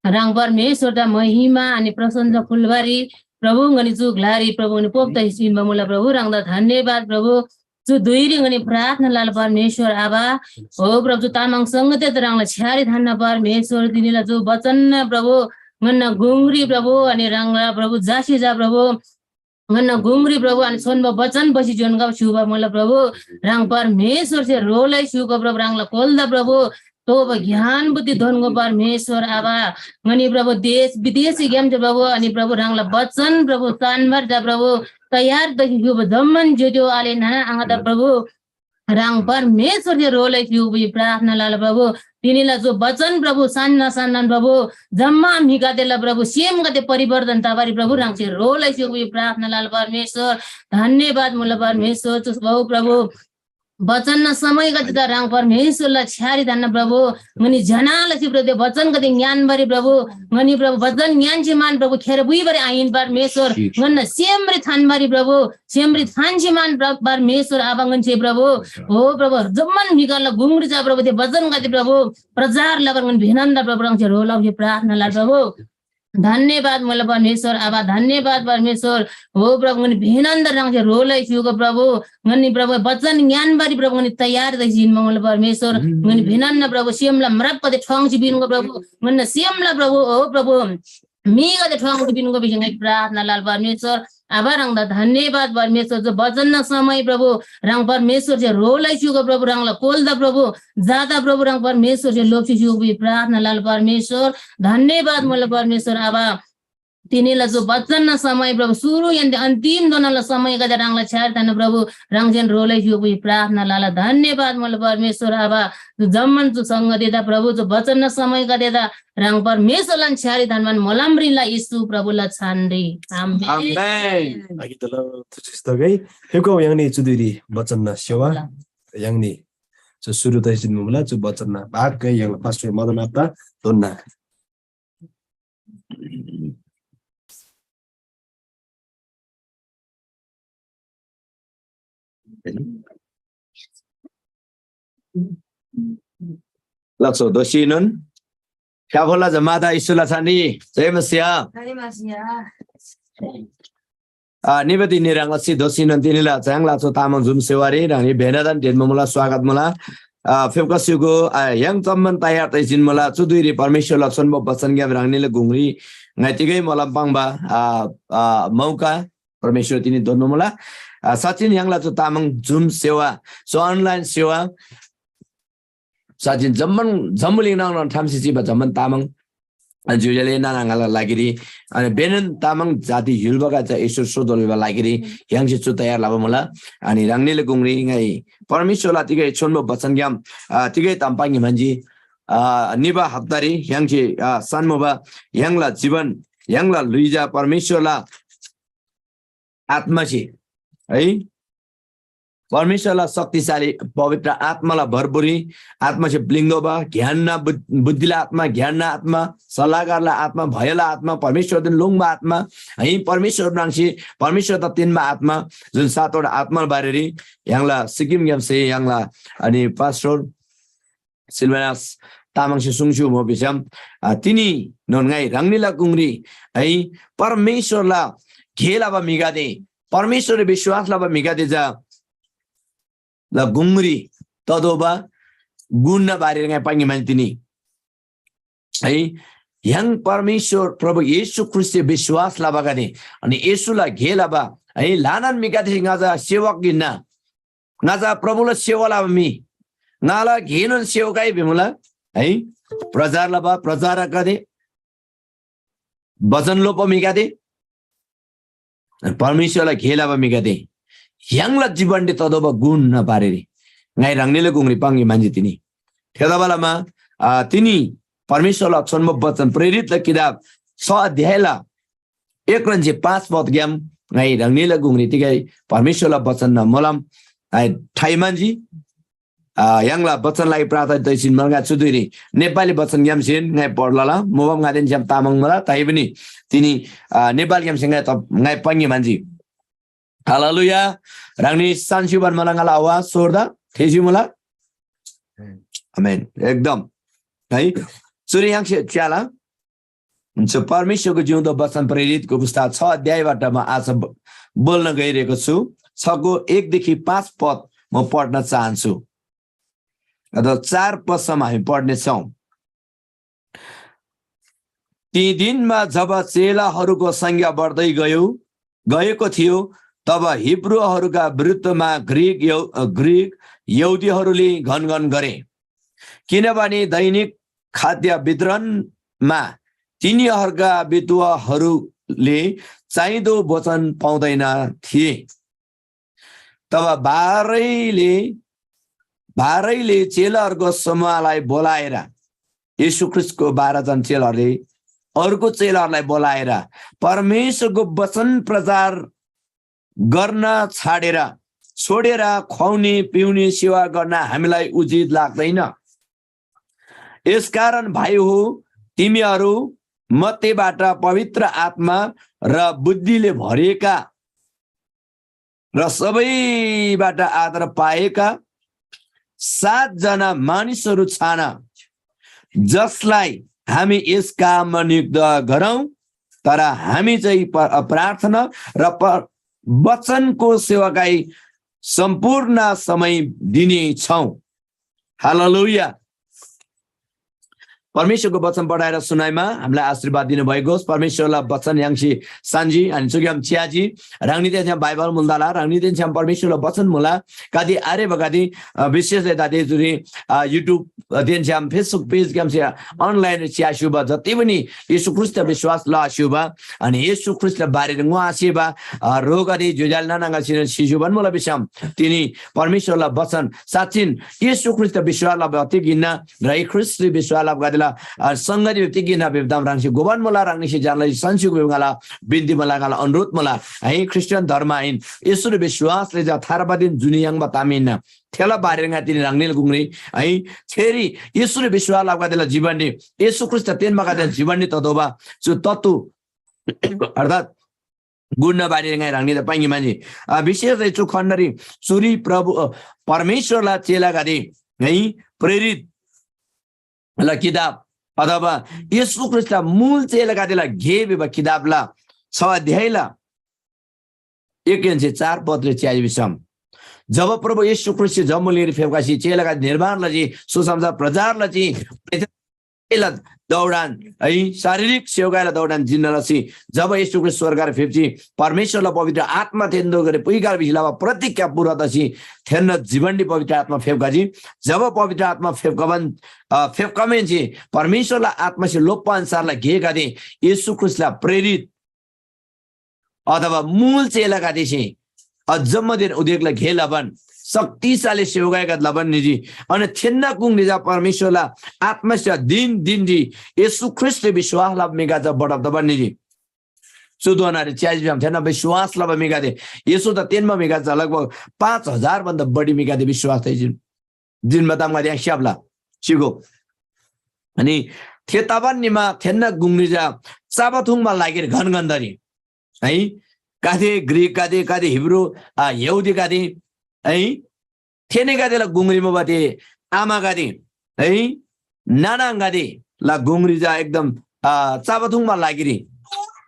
ह्राङ परमेश्‍वरदा महिमा अनि प्रशंसा फुल्‍बारी प्रभु ङनी चु ग्‍लारी प्रभु ङनी पोप तसी सिन्‍बा मुला प्रभु ह्राङदा धन्‍यवाद प्रभु। चु धुइरी ङनी प्रार्थना लला परमेश्‍वर आबा। हो प्रभु, चु तामाङ संगते ह्राङला छ्‌यारी थान्‍ना परमेश्‍वर, तिनीला चु वचन प्रभु ङन्‍ना गुङरी प्रभु, अनि ह्राङला प्रभु जासी जा प्रभु, ङन्‍ना गुङरी प्रभु, अनि छोन्‍बो वचन बसी जोन्‍गब स्‍युबा मुला प्रभु। ह्राङ परमेश्‍वरसे रोलै स्‍युगो प्रभु, ह्राङला कोल्‍दा प्रभु, तोःबा ज्ञान बुद्धि दोन्‍गो परमेश्‍वर आबा, ङनी प्रभु देश विदेशग्‍याम चा प्रभु, अनि प्रभु ह्राङला वचन प्रभु सानभर चा प्रभु तयार तसी युबा जम्‍मान ज्‍योज्‍यो आले नाना आङादा प्रभु, ह्राङ परमेश्‍वरसे ह्रो लैसी युबा प्रार्थना लला प्रभु। तिनीला जो वचन प्रभु सान्‍ना सान्‍नान प्रभु, जम्‍मा म्‍हिगदेला प्रभु सेमगदे परिवर्तन तबारी प्रभु ह्राङसे ह्रो लैसी युबा प्रार्थना लला परमेश्‍वर। धन्‍यवाद मुला परमेश्‍वर, चु बहु प्रभु वचनना समयगदेदा ह्राङ परमेश्‍वरला छ्‌यारी थान्‍ना प्रभु। ङनी ज्‍यना लसी प्रभु वचनगदे ङ्‌यान्‍बारी प्रभु, ङनी प्रभु वचन ङ्‌यान्‍सी मान प्रभु खेर बुइबारी आहिन परमेश्‍वर। ङन्‍ना सेमरी थान्‍बारी प्रभु, सेमरी थान्‍सी मान प्र-, परमेश्‍वर आबा ङन्‍से प्रभु। हो प्रभु, जम्‍मान म्‍हिगदेला गुङरी चा प्रभु थे वचनगदे प्रभु प्रचार लबारी ङन भेनन्‍दा प्रभु ह्राङसे ह्रो लसी प्रार्थना लला प्रभु। धन्‍यवाद मुला परमेश्‍वर आबा, धन्‍यवाद परमेश्‍वर। हो प्रभु, ङनी भेनन्‍दा ह्राङसे ह्रो लैसी युगो प्रभु। ङनी प्रभु वचन ङ्‌यान्‍बारी प्रभु ङनी तयार तसी जिन्‍बा मुला परमेश्‍वर। ङनी भेनन्‍दा प्रभु सेमला म्रापगदे ठ्वाङ्सी पिन्‍गो प्रभु। ङन्‍ना सेमला प्रभु, हो प्रभु, म्‍हिगदे ठ्वाङ्सी पिन्‍गो भिसी ङाइ प्रार्थना लला परमेश्‍वर। आबा ह्राङदा धन्‍यवाद परमेश्‍वर। जो वचनना समय प्रभु ह्राङ परमेश्‍वरसे ह्रो लैसी युगो प्रभु, ह्राङला कोल्‍दा प्रभु जादा प्रभु ह्राङ परमेश्‍वरसे लोप्‍सी स्‍युबी प्रार्थना लला परमेश्‍वर। धन्‍यवाद मुला परमेश्‍वर आबा। तिनीला जो वचनना समय प्रभु सुरु यान्ते अन्तिम दोनाला समयगदे ह्राङला छ्‌यार थान्‍ना प्रभु ह्राङसेन ह्रो लैसी स्‍युबी प्रार्थना लला। धन्‍यवाद मुला परमेश्‍वर आबा। जो जम्‍मान जो संगतिदा प्रभु जो वचनना समयगदेदा ह्राङ परमेश्‍वरलान छ्‌यारी थान्‍बान मोलमरीला येशू प्रभुला छानरी। आमेन। आमेन। अघि त ल, थुचिस त गै। फेको यङनी चुदुरी वचनना सेवा। यङनी जो सुरु तैसिन मुला जो वचनना भाग गै यङला पास्टर मदन आत्ता दोन्‍ना। लक्सो दोषीनोन। फ्याफोला जमाता इसुला छानी। जय मसीहा। जय मसीहा। आ, निबती निरंगसी दोषीनोन तिनीला चाङला छो तामाङ जुम सेवारी ह्राङनी भेनादान ढेर मुला स्वागत मुला। आ, फेप्का स्युगो, आ, यङ चम्मन तयार तैजिन मुला चुदुइरी परमेश्वरला छोन्बो बचनग्याम ह्राङनीला गुङरी ङाइ तिगै मोलम पाङ्बा, आ, आ, मौका परमेश्वर तिनी दोन्‍नु मुला। आ, साँच्‍चिन यङला चु तामाङ जुम सेवा, चु online सेवा, साँच्‍चिन जम्‍मान जम्‍बुलिङ नाङ ठामसे चिबा जम्‍मान तामाङ अनि ज्‍योज्‍योले नाना आङाला लागिरी, अनि बेनन तामाङ जाति य्‍हुलबागदे चा ईश्‍वर सोतोःबा लागिरी य्‍हाङसे चु तयार लबा मुला। अनि ह्राङनीला गुङरी ङाइ परमेश्‍वरला तिगै छोन्‍बो बचनग्‍याम, आ, तिगै ताम पाङ्‌गे म्‍हन्‍जी। आ, निबा हप्तारी य्‍हाङसे, आ, सान्‍मुबा य्‍हाङला जीवन, य्‍हाङला ल्‍हुइ चा परमेश्‍वरला आत्‍मासे है, परमेश्‍वरला शक्तिशाली पवित्र आत्‍माला भरपुरी, आत्‍मासे ब्‍लिङ्‌तोःबा, ज्ञानना बुद्-, बुद्धिला आत्‍मा, ज्ञानना आत्‍मा, सल्‍लाहकारला आत्‍मा, भयला आत्‍मा, परमेश्‍वरदेन लोङ्‌बा आत्‍मा, है, परमेश्‍वर म्राङ्सी परमेश्‍वरदा तेन्‍बा आत्‍मा, जुन सातवटा आत्‍माला बारेरी य्‍हाङला सिक्किमग्‍यामसे य्‍हाङला अनि पास्टर सिलवानास तामाङसे सुङ्स्‍यु मो भिसम, आ, तिनीनोन ङाइ ह्राङनीला गुङरी है परमेश्‍वरला गे लबा म्‍हिगदे, परमेश्‍वररी विश्‍वास लबा म्‍हिगदे चा ला गुङरी ततोःबा गुणना बारेरी ङाइ पाङ्‌गे म्‍हन्‍जी तिनी। है, य्‍हाङ परमेश्‍वर प्रभु येशू ख्रीष्‍टसे विश्‍वास लबागदे, अनि येशूला गे लबा, है, ल्‍हानान म्‍हिगदेसे ङाचा सेवक हिन्‍ना, ङाचा प्रभुला सेवा लबा म्‍हि, ङाला गेनोन सेवकाई भिमुला, है, प्रचार लबा प्रचारकगदे, बचन लोप्‍बा म्‍हिगदे, परमेश्‍वरला गे लबा म्‍हिगदे, य्‍हाङला जीवनरी ततोःबा गुणना बारेरी ङाइ ह्राङनीला गुङरी पाङ्‌गे म्‍हन्‍जी तिनी। थेतबालमा, आ, तिनी परमेश्‍वरला छोन्‍बो बचन प्रेरितला किताब छ अध्यायला एक रन्‍जी पाँच पदग्‍याम ङाइ ह्राङनीला गुङरी तिगै परमेश्‍वरला बचनना मोलम ङाइ थाइ म्‍हन्‍जी। आ, य्‍हाङला बचनलाइ प्रार्थना तैसिन मर्गा चुधुरी नेपाली बचनग्‍यामसेन ङाइ पढ्लला, मोबाइल ङादेन छ्‌याम तामाङ मुला, तैपनि तिनी, आ, नेपालग्‍यामसे ङाइ त-, ङाइ पाङ्‌गे म्‍हन्‍जी। हालेलुया। ह्राङनी सान्‍सिबान मला ङाला आवाज सोर्दा थेसी मुला। आमेन। एकदम। है। चुरी य्‍हाङसे च्‍याला। हुन्छ, परमेश्वरको जिउँदो वचन प्रेरितको पुस्ता छ अध्यायबाट म आज ब-, बोल्न गइरहेको छु। छको एकदेखि पाँच पद म पढ्न चाहन्छु। अथवा चार पदसम्म हामी पढ्नेछौँ। ती दिनमा जब चेलाहरूको संख्या बढ्दै गयो, गएको थियो, तब हिब्रूहरूका विरुद्धमा ग्रीक यहू-, अ, ग्रीक यहूदीहरूले घनघन गरे। किनभने दैनिक खाद्य वितरणमा तिनीहरूका बितुवाहरूले चाहिँदो वचन पाउँदैन थिए। तब बाह्रैले बाह्रैले चेलाहरूको समूहलाई बोलाएर, येशू ख्रीष्टको बाह्र जन चेलाहरूले अर्को चेलाहरूलाई बोलाएर, परमेश्वरको वचन प्रचार गर्न छाडेर, छोडेर खुवाउने पिउने सेवा गर्न हामीलाई उचित लाग्दैन। यसकारण भाइ हो, तिमीहरू मध्येबाट पवित्र आत्मा र बुद्धिले भरिएका र सबैबाट आदर पाएका सातजना मानिसहरू छान, जसलाई हामी यस काममा नियुक्त गरौँ, तर हामी चाहिँ प-, प्रार्थना र प-, वचनको सेवाकाई सम्पूर्ण समय दिनेछौँ। हालेलुया। परमेश्वरको वचन पढाएर सुनाइमा हामीलाई आशीर्वाद दिनुभएको होस्। परमेश्वरला वचन याङ्सी सान्जी अनि चुग्याम च्याजी। ह्राङनीदेन छ्‌याम बाइबल मुल्दाला, ह्राङनीदेन छ्‌याम परमेश्वरला वचन मुला। कति आरे बगति, अ, विशेष दादी जुरी, अ, YouTube देन छ्‌याम Facebook page ग्यामसे online च्यास्युबा जति पनि येशू ख्रीष्ट विश्वास लस्युबा अनि येशू ख्रीष्ट बारेरी ङोआसेबा, अ, रोगदे ज्‍योज्‍याल नानाङासिन सिस्युबान मुला भिसम तिनी परमेश्वरला वचन साँच्‍चिन येशू ख्रीष्‍ट विश्‍वास लबा तिग हिन्‍ना, र यी ख्रीष्‍टरी विश्‍वास लबागदेला, अ, संगति तिग हिन्‍ना भिबा ताम ह्राङसे घोबान मुला, ह्राङनीसे ज्‍यानला सन्‍सिगु भिबा ङाला बिन्‍ती मुला, ङाला अनुरोध मुला। है, ख्रीष्‍टियन धर्म आहिन, येशूरी विश्‍वासले चा थार्बादेन जुनी याङ्बा ताम हिन्‍ना। थेला बारेरी ङा तिनी ह्राङनीला गुङरी, है, थेरी येशूरी विश्‍वास लबागदेला जीवनरी, येशू ख्रीष्‍ट तेन्‍बागदेला जीवनरी ततोःबा चु तत्तु, अर्थात् गुण बारेरी ङाइ ह्राङनीदा पाङ्‌गे म्‍हन्‍जी। अ, विशेष है चु खण्डरी चुरी प्रभु, अ, परमेश्‍वरला चेलागदे है प्रेरित ल किताब अथवा येशू ख्रीष्‍टला मूल चेलागदेला गे भिबा किताबला छ अध्यायला एकहेन्‍से चार पदरी च्याजी भिसम, जब प्रभु येशू ख्रीष्‍टसे जम्‍बुलिङरी फेप्‍खसी चेलागदे निर्माण लजी, सुसमाचार प्रचार लजी, सेवाला दौडान है, शारीरिक सेवाला दौडान जिन्‍ना लसी जब येशू ख्रीष्‍ट स्‍वर्गरी फेप्‍जी, परमेश्‍वरला पवित्र आत्‍मा थेन्‍दो गरी पुइकार भिसी लबा प्रतिज्ञा पूरा तसी थेन्‍ना जीवनरी पवित्र आत्‍मा फेप्‍खजी। जब पवित्र आत्‍मा फेप्‍खबान, अ, फेप्‍खमेन्‍से परमेश्‍वरला आत्‍मासे लोप्‍बा अन्‍सारला गेगदे येशू ख्रीष्‍टला प्रेरित अथवा मूल चेलागदेसे अझम्‍मादेन उदेकला गे लबान, शक्तिशाली सेवकाईगदे लबान निजी। अनि थेन्‍ना गुङरी चा परमेश्‍वरला आत्‍मासे दिन दिनरी येशू ख्रीष्‍टरी विश्‍वास लबा म्‍हिगदे चा बढब तबान निजी। चु दोनारी च्‍याजी भिसम थेन्‍ना विश्‍वास लबा म्‍हिगदे, येशूदा तेन्‍बा म्‍हिगदे चा लगभग पाँच हजार भन्दा बढी म्‍हिगदे विश्‍वास थेःजी। जिन्‍बा तामगदे य्‍हाङ स्‍याप्‍ला, चिगो। अनि थे तबान निमा थेन्‍ना गुङरी चा चबा थुङ्बा लागिरी घन घन तजी। है, गाते ग्रीकगदे, गाते हिब्रू, आ, यहूदीगदे, है, थेनीगदेला गुङरी मुबा ते आमागदे, है, नानागदेला गुङरी चा एकदम, आ, चबा थुङ्बा लागिरी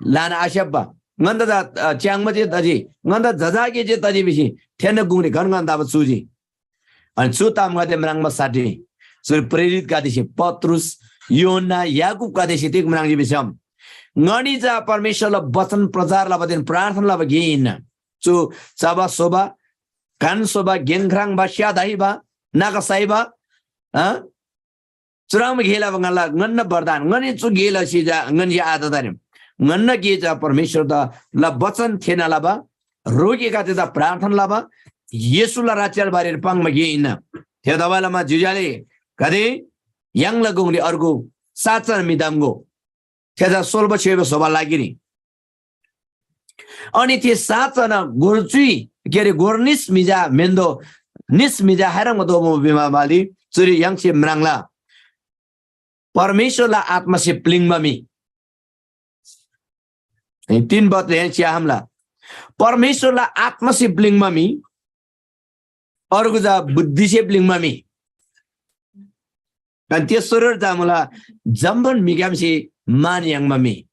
ल्‍हाना आस्‍याप्‍बा, ङन्‍दा चा, आ, च्‍याङ्बा जे तजी, ङन्‍दा जजाकी जे तजी भिसी थेन्‍ना गुङरी घन घन तबा चुजी। अनि चु तामगदे म्राङ्बा साठी चुरी प्रेरितगदेसे पत्रुस, यूहन्‍ना, याकूबगदेसे तिग म्राङ्जी भिसम, ङनी चा परमेश्‍वरला वचन प्रचार लबादेन प्रार्थना लबा गे हिन्‍ना। चु चबा सोबा, कान सोबा, गेङ ख्राङ्बा, स्‍या दाइबा, नागा साइबा, अ? चुह्रङ्बा गे लबा ङन्‍ना, ङन्‍ना वरदान, ङनी चु गे लसी चा ङन्‍से आत तारेम। ङन्‍ना गे चा परमेश्‍वरदा ला वचन थेःना लबा, रोगीगदेदा प्रार्थना लबा, येशूला राज्‍यला बारेरी पाङ्बा गे हिन्‍ना। थेतबासेलमा ज्‍योज्‍यो आले गदे, य्‍हाङला गुङरी अर्गु सातजना म्‍हि धम्‍गो। थे चा सोल्‍बा छ्‌योइबा स्‍होबा लागिरी। अनि थे सातजना गोर च्‍युइ, के अरे, गोर निस म्‍हि चा म्‍हेन्‍दो निस म्‍हि चा खाह्रङ्बा दोबा भिमा बाली चुरी य्‍हाङसे म्राङ्ला। परमेश्‍वरला आत्‍मासे प्‍लिङ्बा म्‍हि। अनि तीन पदरी च्‍याहामला। परमेश्‍वरला आत्‍मासे प्‍लिङ्बा म्‍हि, अर्गु चा बुद्धिसे प्‍लिङ्बा म्‍हि। अनि तेस्‍सोरी चा मुला जम्‍मान म्‍हिग्‍यामसे मान याङ्बा म्‍हि,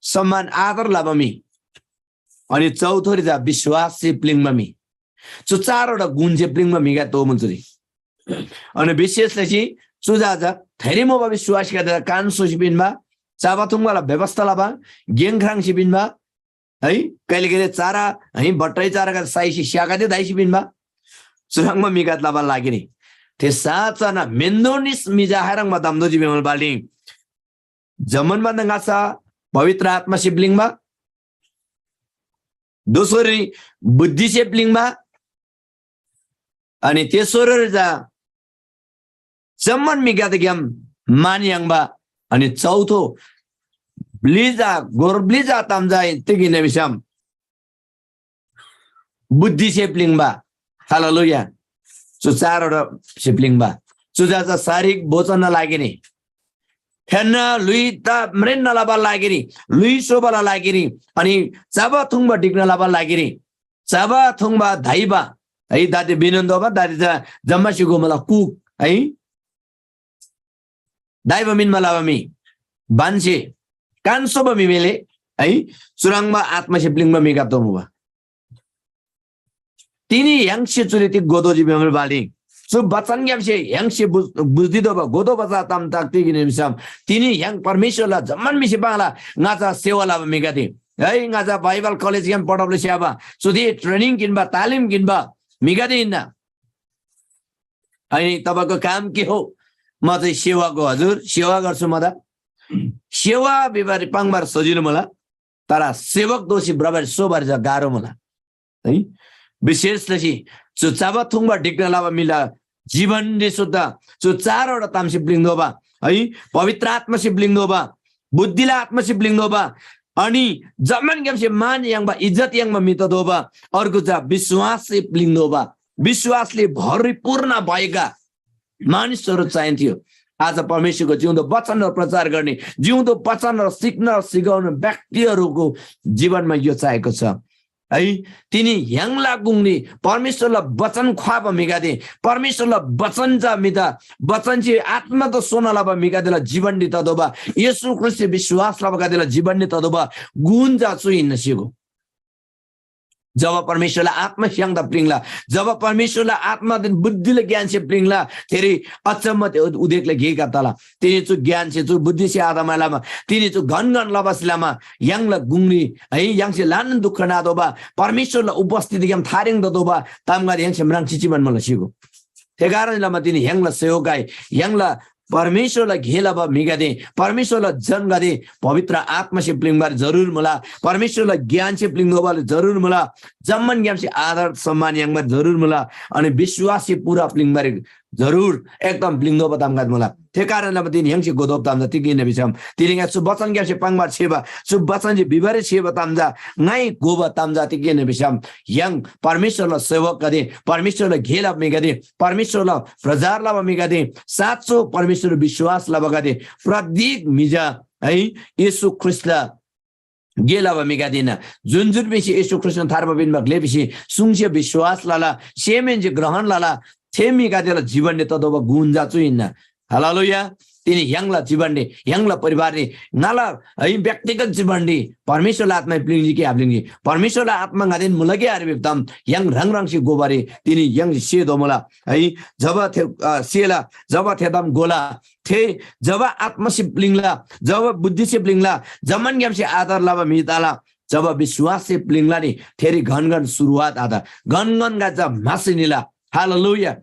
सम्‍मान आदर लबा म्‍हि। अनि चौथोरी चा विश्‍वाससे प्‍लिङ्बा म्‍हि। चु चारवटा गुणसे प्‍लिङ्बा म्‍हिगदे तोःमुन चुरी। अनि विशेष लसी चु चा चा थेरी मुबा विश्‍वासीगदेदा कान स्‍होसी पिन्‍बा, चबा थुङ्बाला व्यवस्था लबा, गेङ ख्राङ्सी पिन्‍बा, है, कहिले कहिले चारा, है, बट्टै चारागदे साइसी स्‍यागदे दाइसी पिन्‍बा, चुह्रङ्बा म्‍हिगदे लबाला लागिरी। थे साँच्‍चन मेन्‍दोनिस म्‍हि चा खाह्रङ्बा ताम दोजी भिमल बालिङ। जम्‍मान भन्‍दा ङाच्‍छा पवित्र आत्‍मासे ब्‍लिङ्बा, दोस्‍होरी बुद्धिसे ब्‍लिङ्बा, अनि तेस्‍होरी चा जम्‍मान म्‍हिगदेग्‍याम मान याङ्बा, अनि चौथो ब्‍लि चा, गोर ब्‍लि चा ताम चा तिग हिन्‍ना भिसम बुद्धिसे ब्‍लिङ्बा। हालेलुया। चु चारवटा से ब्‍लिङ्बा। चु चा चा शारीरिक भोजनना लागिरी, थेन्‍ना ल्‍हुइ ता म्रेन्‍ना लबा लागिरी, ल्‍हुइ सोबाला लागिरी, अनि चबा थुङ्बा ढिक्‍ना लबा लागिरी, चबा थुङ्बा धाइबा, है, दाते बिनोन दोबा, दाते चा जम्‍मा सिगो मला कुक, है, धाइबा मिन मला बा मी, बान्‍से, कान सोबा मी मेले, है, चुह्रङ्बा आत्‍मासे ब्‍लिङ्बा म्‍हिगदे दोमुबा। तिनी य्‍हाङसे चुरी तिग गोदोजी भिमल बाली। चु बचनग्‍यामसे य्‍हाङसे बुझ-, बुझ्‍दितोःबा गोदोबा चा ताम ताक तिग हिन्‍ना भिसम, तिनी य्‍हाङ परमेश्‍वरला जम्‍मान म्‍हिसे पाङ्ला, ङाचा सेवा लबा म्‍हिगदे, है, ङाचा बाइबल कलेजग्‍याम पढब लस्‍याबा, चुदे ट्रेनिङ किन्‍बा, तालिम किन्‍बा म्‍हिगदे हिन्‍ना। अनि तपाईँको काम के हो? म चाहिँ सेवाको, हजुर, सेवा गर्छु म त। सेवा भिबारी पाङ्बार सजिलो मुला, तर सेवक दोसी भ्रबारी सोबारी चा गाह्रो मुला। है, विशेष लसी चु चबा थुङ्बा ढिक्‍ना लबा म्‍हिला जीवनरी सुद्धा चु चारवटा तामसे ब्‍लिङ्‌तोःबा, है, पवित्र आत्‍मासे ब्‍लिङ्‌तोःबा, बुद्धिला आत्‍मासे ब्‍लिङ्‌तोःबा, अनि जम्‍मानग्‍यामसे मान याङ्बा, इज्‍जत याङ्बा म्‍हि ततोःबा, अर्को चा विश्‍वाससे ब्‍लिङ्‌तोःबा, विश्‍वासले भरिपूर्ण भएका मानिसहरू चाहिन्थ्यो। आज परमेश्‍वरको जिउँदो वचनहरू प्रचार गर्ने, जिउँदो वचनहरू सिक्न र सिकाउने व्यक्तिहरूको जीवनमा यो चाहिएको छ। है, तिनी य्‍हाङला गुङरी परमेश्‍वरला वचन ख्‍वाबा म्‍हिगदे, परमेश्‍वरला वचन चा म्‍हिदा, वचनसे आत्‍मा त सोना लबा म्‍हिगदेला जीवनरी ततोःबा, येशू ख्रीष्‍टसे विश्‍वास लबागदेला जीवनरी ततोःबा गुण चा चु हिन्‍ना सिगो। जब परमेश्‍वरला आत्‍मा स्‍य्‍हाङदा प्‍लिङ्ला, जब परमेश्‍वरला आत्‍मादेन बुद्धिला ज्ञानसे प्‍लिङ्ला, थेरी अचम्‍म ते उदेकला गेगा तला। तिनी चु ज्ञानसे, चु बुद्धिसे आतमा लमा, तिनी चु घन घन लबासे लमा य्‍हाङला गुङरी, है, य्‍हाङसे ल्‍हानान दुःख नातोःबा, परमेश्‍वरला उपस्थितिग्‍याम थारेङ ततोःबा तामगदे य्‍हाङसे म्राङ्सी चिबान मुला सिगो। थे कारण लमा तिनी य्‍हाङला सेवकाई, य्‍हाङला परमेश्‍वरला गे लबा म्‍हिगदे, परमेश्‍वरला जनगदे पवित्र आत्‍मासे प्‍लिङ्बारी जरुर मुला, परमेश्‍वरला ज्ञानसे प्‍लिङ्तोःबाले जरुर मुला, जम्‍मान ग्‍यामसे आदर सम्‍मान याङ्बारी जरुर मुला, अनि विश्‍वाससे पूरा प्‍लिङ्बारी जरुर एकदम प्‍लिङ्तोःबा तामगदे मुला। थे कारण लमा तिनी य्‍हाङसे गोदोब ताम चा तिग हिन्‍ना भिसम, तिनी ङा चु बचनग्‍यामसे पाङ्बार छेबा, चु बचनसे भिबारी छेबा ताम चा, ङाइ गोबा ताम चा तिग हिन्‍ना भिसम, य्‍हाङ परमेश्‍वरला सेवकगदे, परमेश्‍वरला गे लबा म्‍हिगदे, परमेश्‍वरला प्रचार लबा म्‍हिगदे, साँचो परमेश्‍वर विश्‍वास लबागदे, प्रत्येक म्‍हि चा है येशू ख्रीष्‍टला गे लबा म्‍हिगदे हिन्‍ना। जुन जुन म्‍हिसे येशू ख्रीष्‍टन थार्बा पिन्‍बा ग्‍ले भिसी सुङसे विश्‍वास लला, सेमहेन्‍से ग्रहण लला, थे म्‍हिगदेला जीवनले ततोःबा गुण चा चु हिन्‍ना। हालेलुया। तिनी य्‍हाङला जीवनले, य्‍हाङला परिवारले, ङाला है व्यक्तिगत जीवनले परमेश्‍वरला आत्‍मासे प्‍लिङ्जी कि आप्‍लिङ्जी, परमेश्‍वरला आत्‍मा ङादेन मुला कि आरे भिबा ताम य्‍हाङ ह्राङ ह्राङसे गोबारी तिनी य्‍हाङसे सेतोःमुला है। जब थे, अ, सेला, जब थे ताम गोला, थे जब आत्‍मासे प्‍लिङ्ला, जब बुद्धिसे प्‍लिङ्ला, जम्‍मानग्‍यामसे आदर लबा म्‍हि तला, जब विश्‍वाससे प्‍लिङ्ला नि, थेरी घन घन सुरुवात आत, घन घन गाजा म्‍हासी निला। हालेलुया।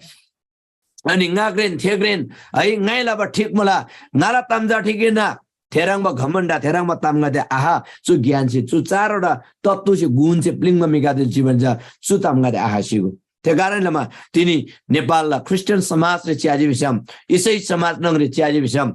अनि ङाग्रेन थेग्रेन है, ङाइ लबा ठिक मुला, ङाला ताम चा ठिक हिन्‍ना, थेह्रङ्बा घमण्‍ड, थेह्रङ्बा तामगदे आहा। चु ज्ञानसे, चु चारवटा तत्त्वसे, गुणसे प्‍लिङ्बा म्‍हिगदेला जीवन चा चु तामगदे आहा सिगो। थे कारण लमा तिनी नेपालला ख्रिस्टियन समाजरी च्‍याजी भिसम, इसाई समाज न्‍हङरी च्‍याजी भिसम,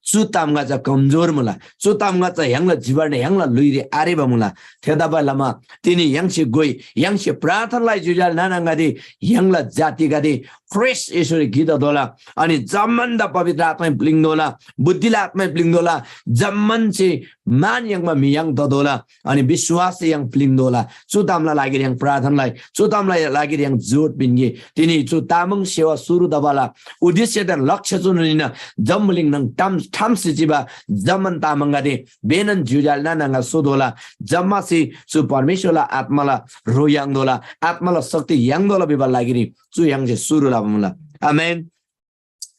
चु तामगा चा कमजोर मुला। चु तामगा चा य्‍हाङला जीवनरी, य्‍हाङला ल्‍हुइरी आरेबा मुला। थेतबासेलमा तिनी य्‍हाङसे गोइ, य्‍हाङसे प्रार्थना लइ, ज्‍योज्‍यो आले नाना आङागदे, य्‍हाङला जातिगदे ख्रीष्‍ट येशूरी गिदा दोला, अनि जम्‍मानदा पवित्र आत्‍माइ प्‍लिङ्‌तोःला, बुद्धिला आत्‍माइ प्‍लिङ्‌तोःला, जम्‍मान चाहिँ मान याङ्बा म्‍हि य्‍हाङ ततोःला, अनि विश्‍वाससे य्‍हाङ प्‍लिङ्‌तोःला। चु तामला लागिरी य्‍हाङ प्रार्थना लइ, चु तामला लागिरी य्‍हाङ जोड पिन्‍गे। तिनी चु तामाङ सेवा सुरु तबाला उद्देश्यदेन लक्ष्य चुनोन हिन्‍ना, जम्‍बुलिङ न्‍हङ टाम ठामसे चिबा जम्‍मान तामाङगदे बेनन ज्‍योज्‍यो आले नाना आङा सोतोःला, जम्‍मासे चु परमेश्‍वरला आत्‍माला ह्रो याङ्तोःला, आत्‍माला शक्ति याङ्तोःला भिबाला लागिरी चु य्‍हाङसे सुरु लबा मुला। आमेन।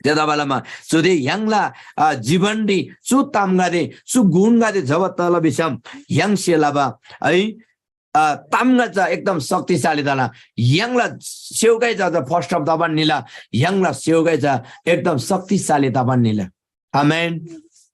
थेतबासेलमा चुदे य्‍हाङला, अ, जीवनरी चु तामगदे, चु गुणगदे जब तला भिसम य्‍हाङसे लबा है, अ, तामगदे चा एकदम शक्तिशाली तला। य्‍हाङला सेवकाई चा, चा फस्‍टब तबान निला। य्‍हाङला सेवकाई चा एकदम शक्तिशाली तबान निला। आमेन।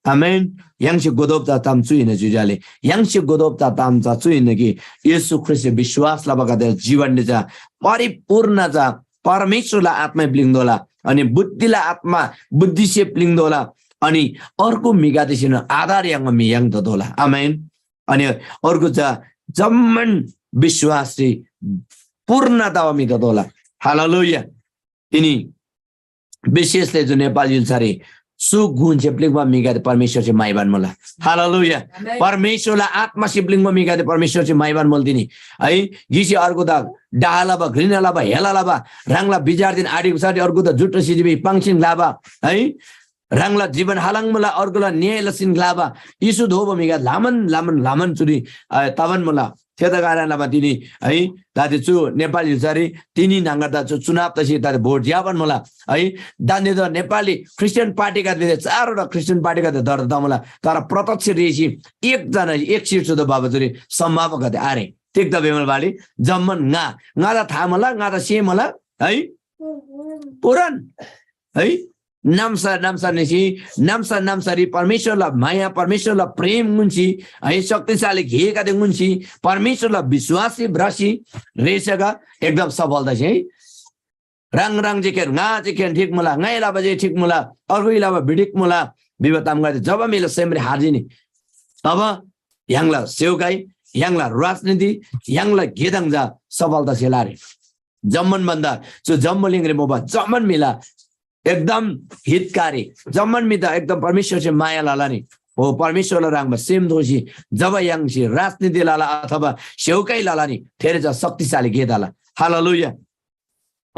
आमेन। य्‍हाङसे गोदोब चा ताम चु हिन्‍ना जुजाले। य्‍हाङसे गोदोब चा ताम चा चु हिन्‍ना कि येशू ख्रीष्‍टसे विश्‍वास लबागदेला जीवनले चा परिपूर्ण चा परमेश्‍वरला आत्‍मासे प्‍लिङ्‌तोःला, अनि बुद्धिला आत्‍मा बुद्धिसे प्‍लिङ्‌तोःला, अनि अर्को म्‍हिगदेसेन आधार याङ्बा म्‍हि याङ्तोःला। आमेन। अनि अर्को चा जम्‍मान विश्‍वासरी पूर्ण तबा म्‍हि ततोःला। हालेलुया। तिनी विशेषले जो नेपाल य्‍हुल्‍सारी चु गुणसे प्‍लिङ्बा म्‍हिगदे परमेश्‍वरसे माइबान मुला। हालेलुया। आमेन। परमेश्‍वरला आत्‍मासे प्‍लिङ्बा म्‍हिगदे परमेश्‍वरसे माइबान मुल तिनी। है, गिसे अर्गुदा डाह लबा, घृणा लबा, हेला लबा, ह्राङला विचारदेन आढिक्‍सारी अर्गुदा जुट्टो सिजी भिसी पाङ्सीन ग्‍लाबा, है, ह्राङला जीवन हालङ मुला, अर्गुला न्‍याय लसीन ग्‍लाबा, येशू दोबा म्‍हिगदे ल्‍हामन, ल्‍हामन, ल्‍हामन चुरी, अ, तबान मुला। थेदा कारण लबा तिनी, है, दादी चु नेपाल य्‍हुल्‍सारी तिनी न्‍हङगरदा चु चुनाव तसी दादी भोट ज्‍याबान मुला, है। दान्‍दे त नेपाली क्रिस्चियन पार्टीगदे चारवटा क्रिस्चियन पार्टीगदे दर्ता तमुला, तर प्रत्यक्ष रेसी एकजना एक सिट सुद्धा बाबा चुरी सम्भावकगदे आरे। तिग्‍दा बेमल बाली जम्‍मान ङा, ङादा था मुला, ङादा से मुला, है। पुरान, है। नाम्‍सा नाम्‍सा निसी, नाम्‍सा नाम्‍सारी परमेश्‍वरला माया, परमेश्‍वरला प्रेम ङुन्‍सी, है, शक्तिशाली गेगदे ङुन्‍सी, परमेश्‍वरला विश्‍वासरी भ्रसी रेसगा एकदम सफल तसे, है। ह्राङ ह्राङ जे खेर, ङा जे खेर ठिक मुला, ङाइ लबा जे ठिक मुला, अर्गुइ लबा बिठिक मुला, भिबा तामगदे जब म्‍हिला सेमरी हार्जिनी, तब य्‍हाङला सेवकाई, य्‍हाङला राजनीति, य्‍हाङला गेदङ जा सफल तसे लारे। जम्‍मान भन्‍दा चु जम्‍बुलिङरी मुबा जम्‍मान म्‍हिला एकदम हितकारी, जम्‍मान म्‍हिदा एकदम परमेश्‍वरसे माया लला नि। हो, परमेश्‍वरला ह्रङ्‌बा सेम दोसी जब य्‍हाङसे राजनीति लला अथवा सेवकाई लला नि, थेरी चा शक्तिशाली गे तला। हालेलुया।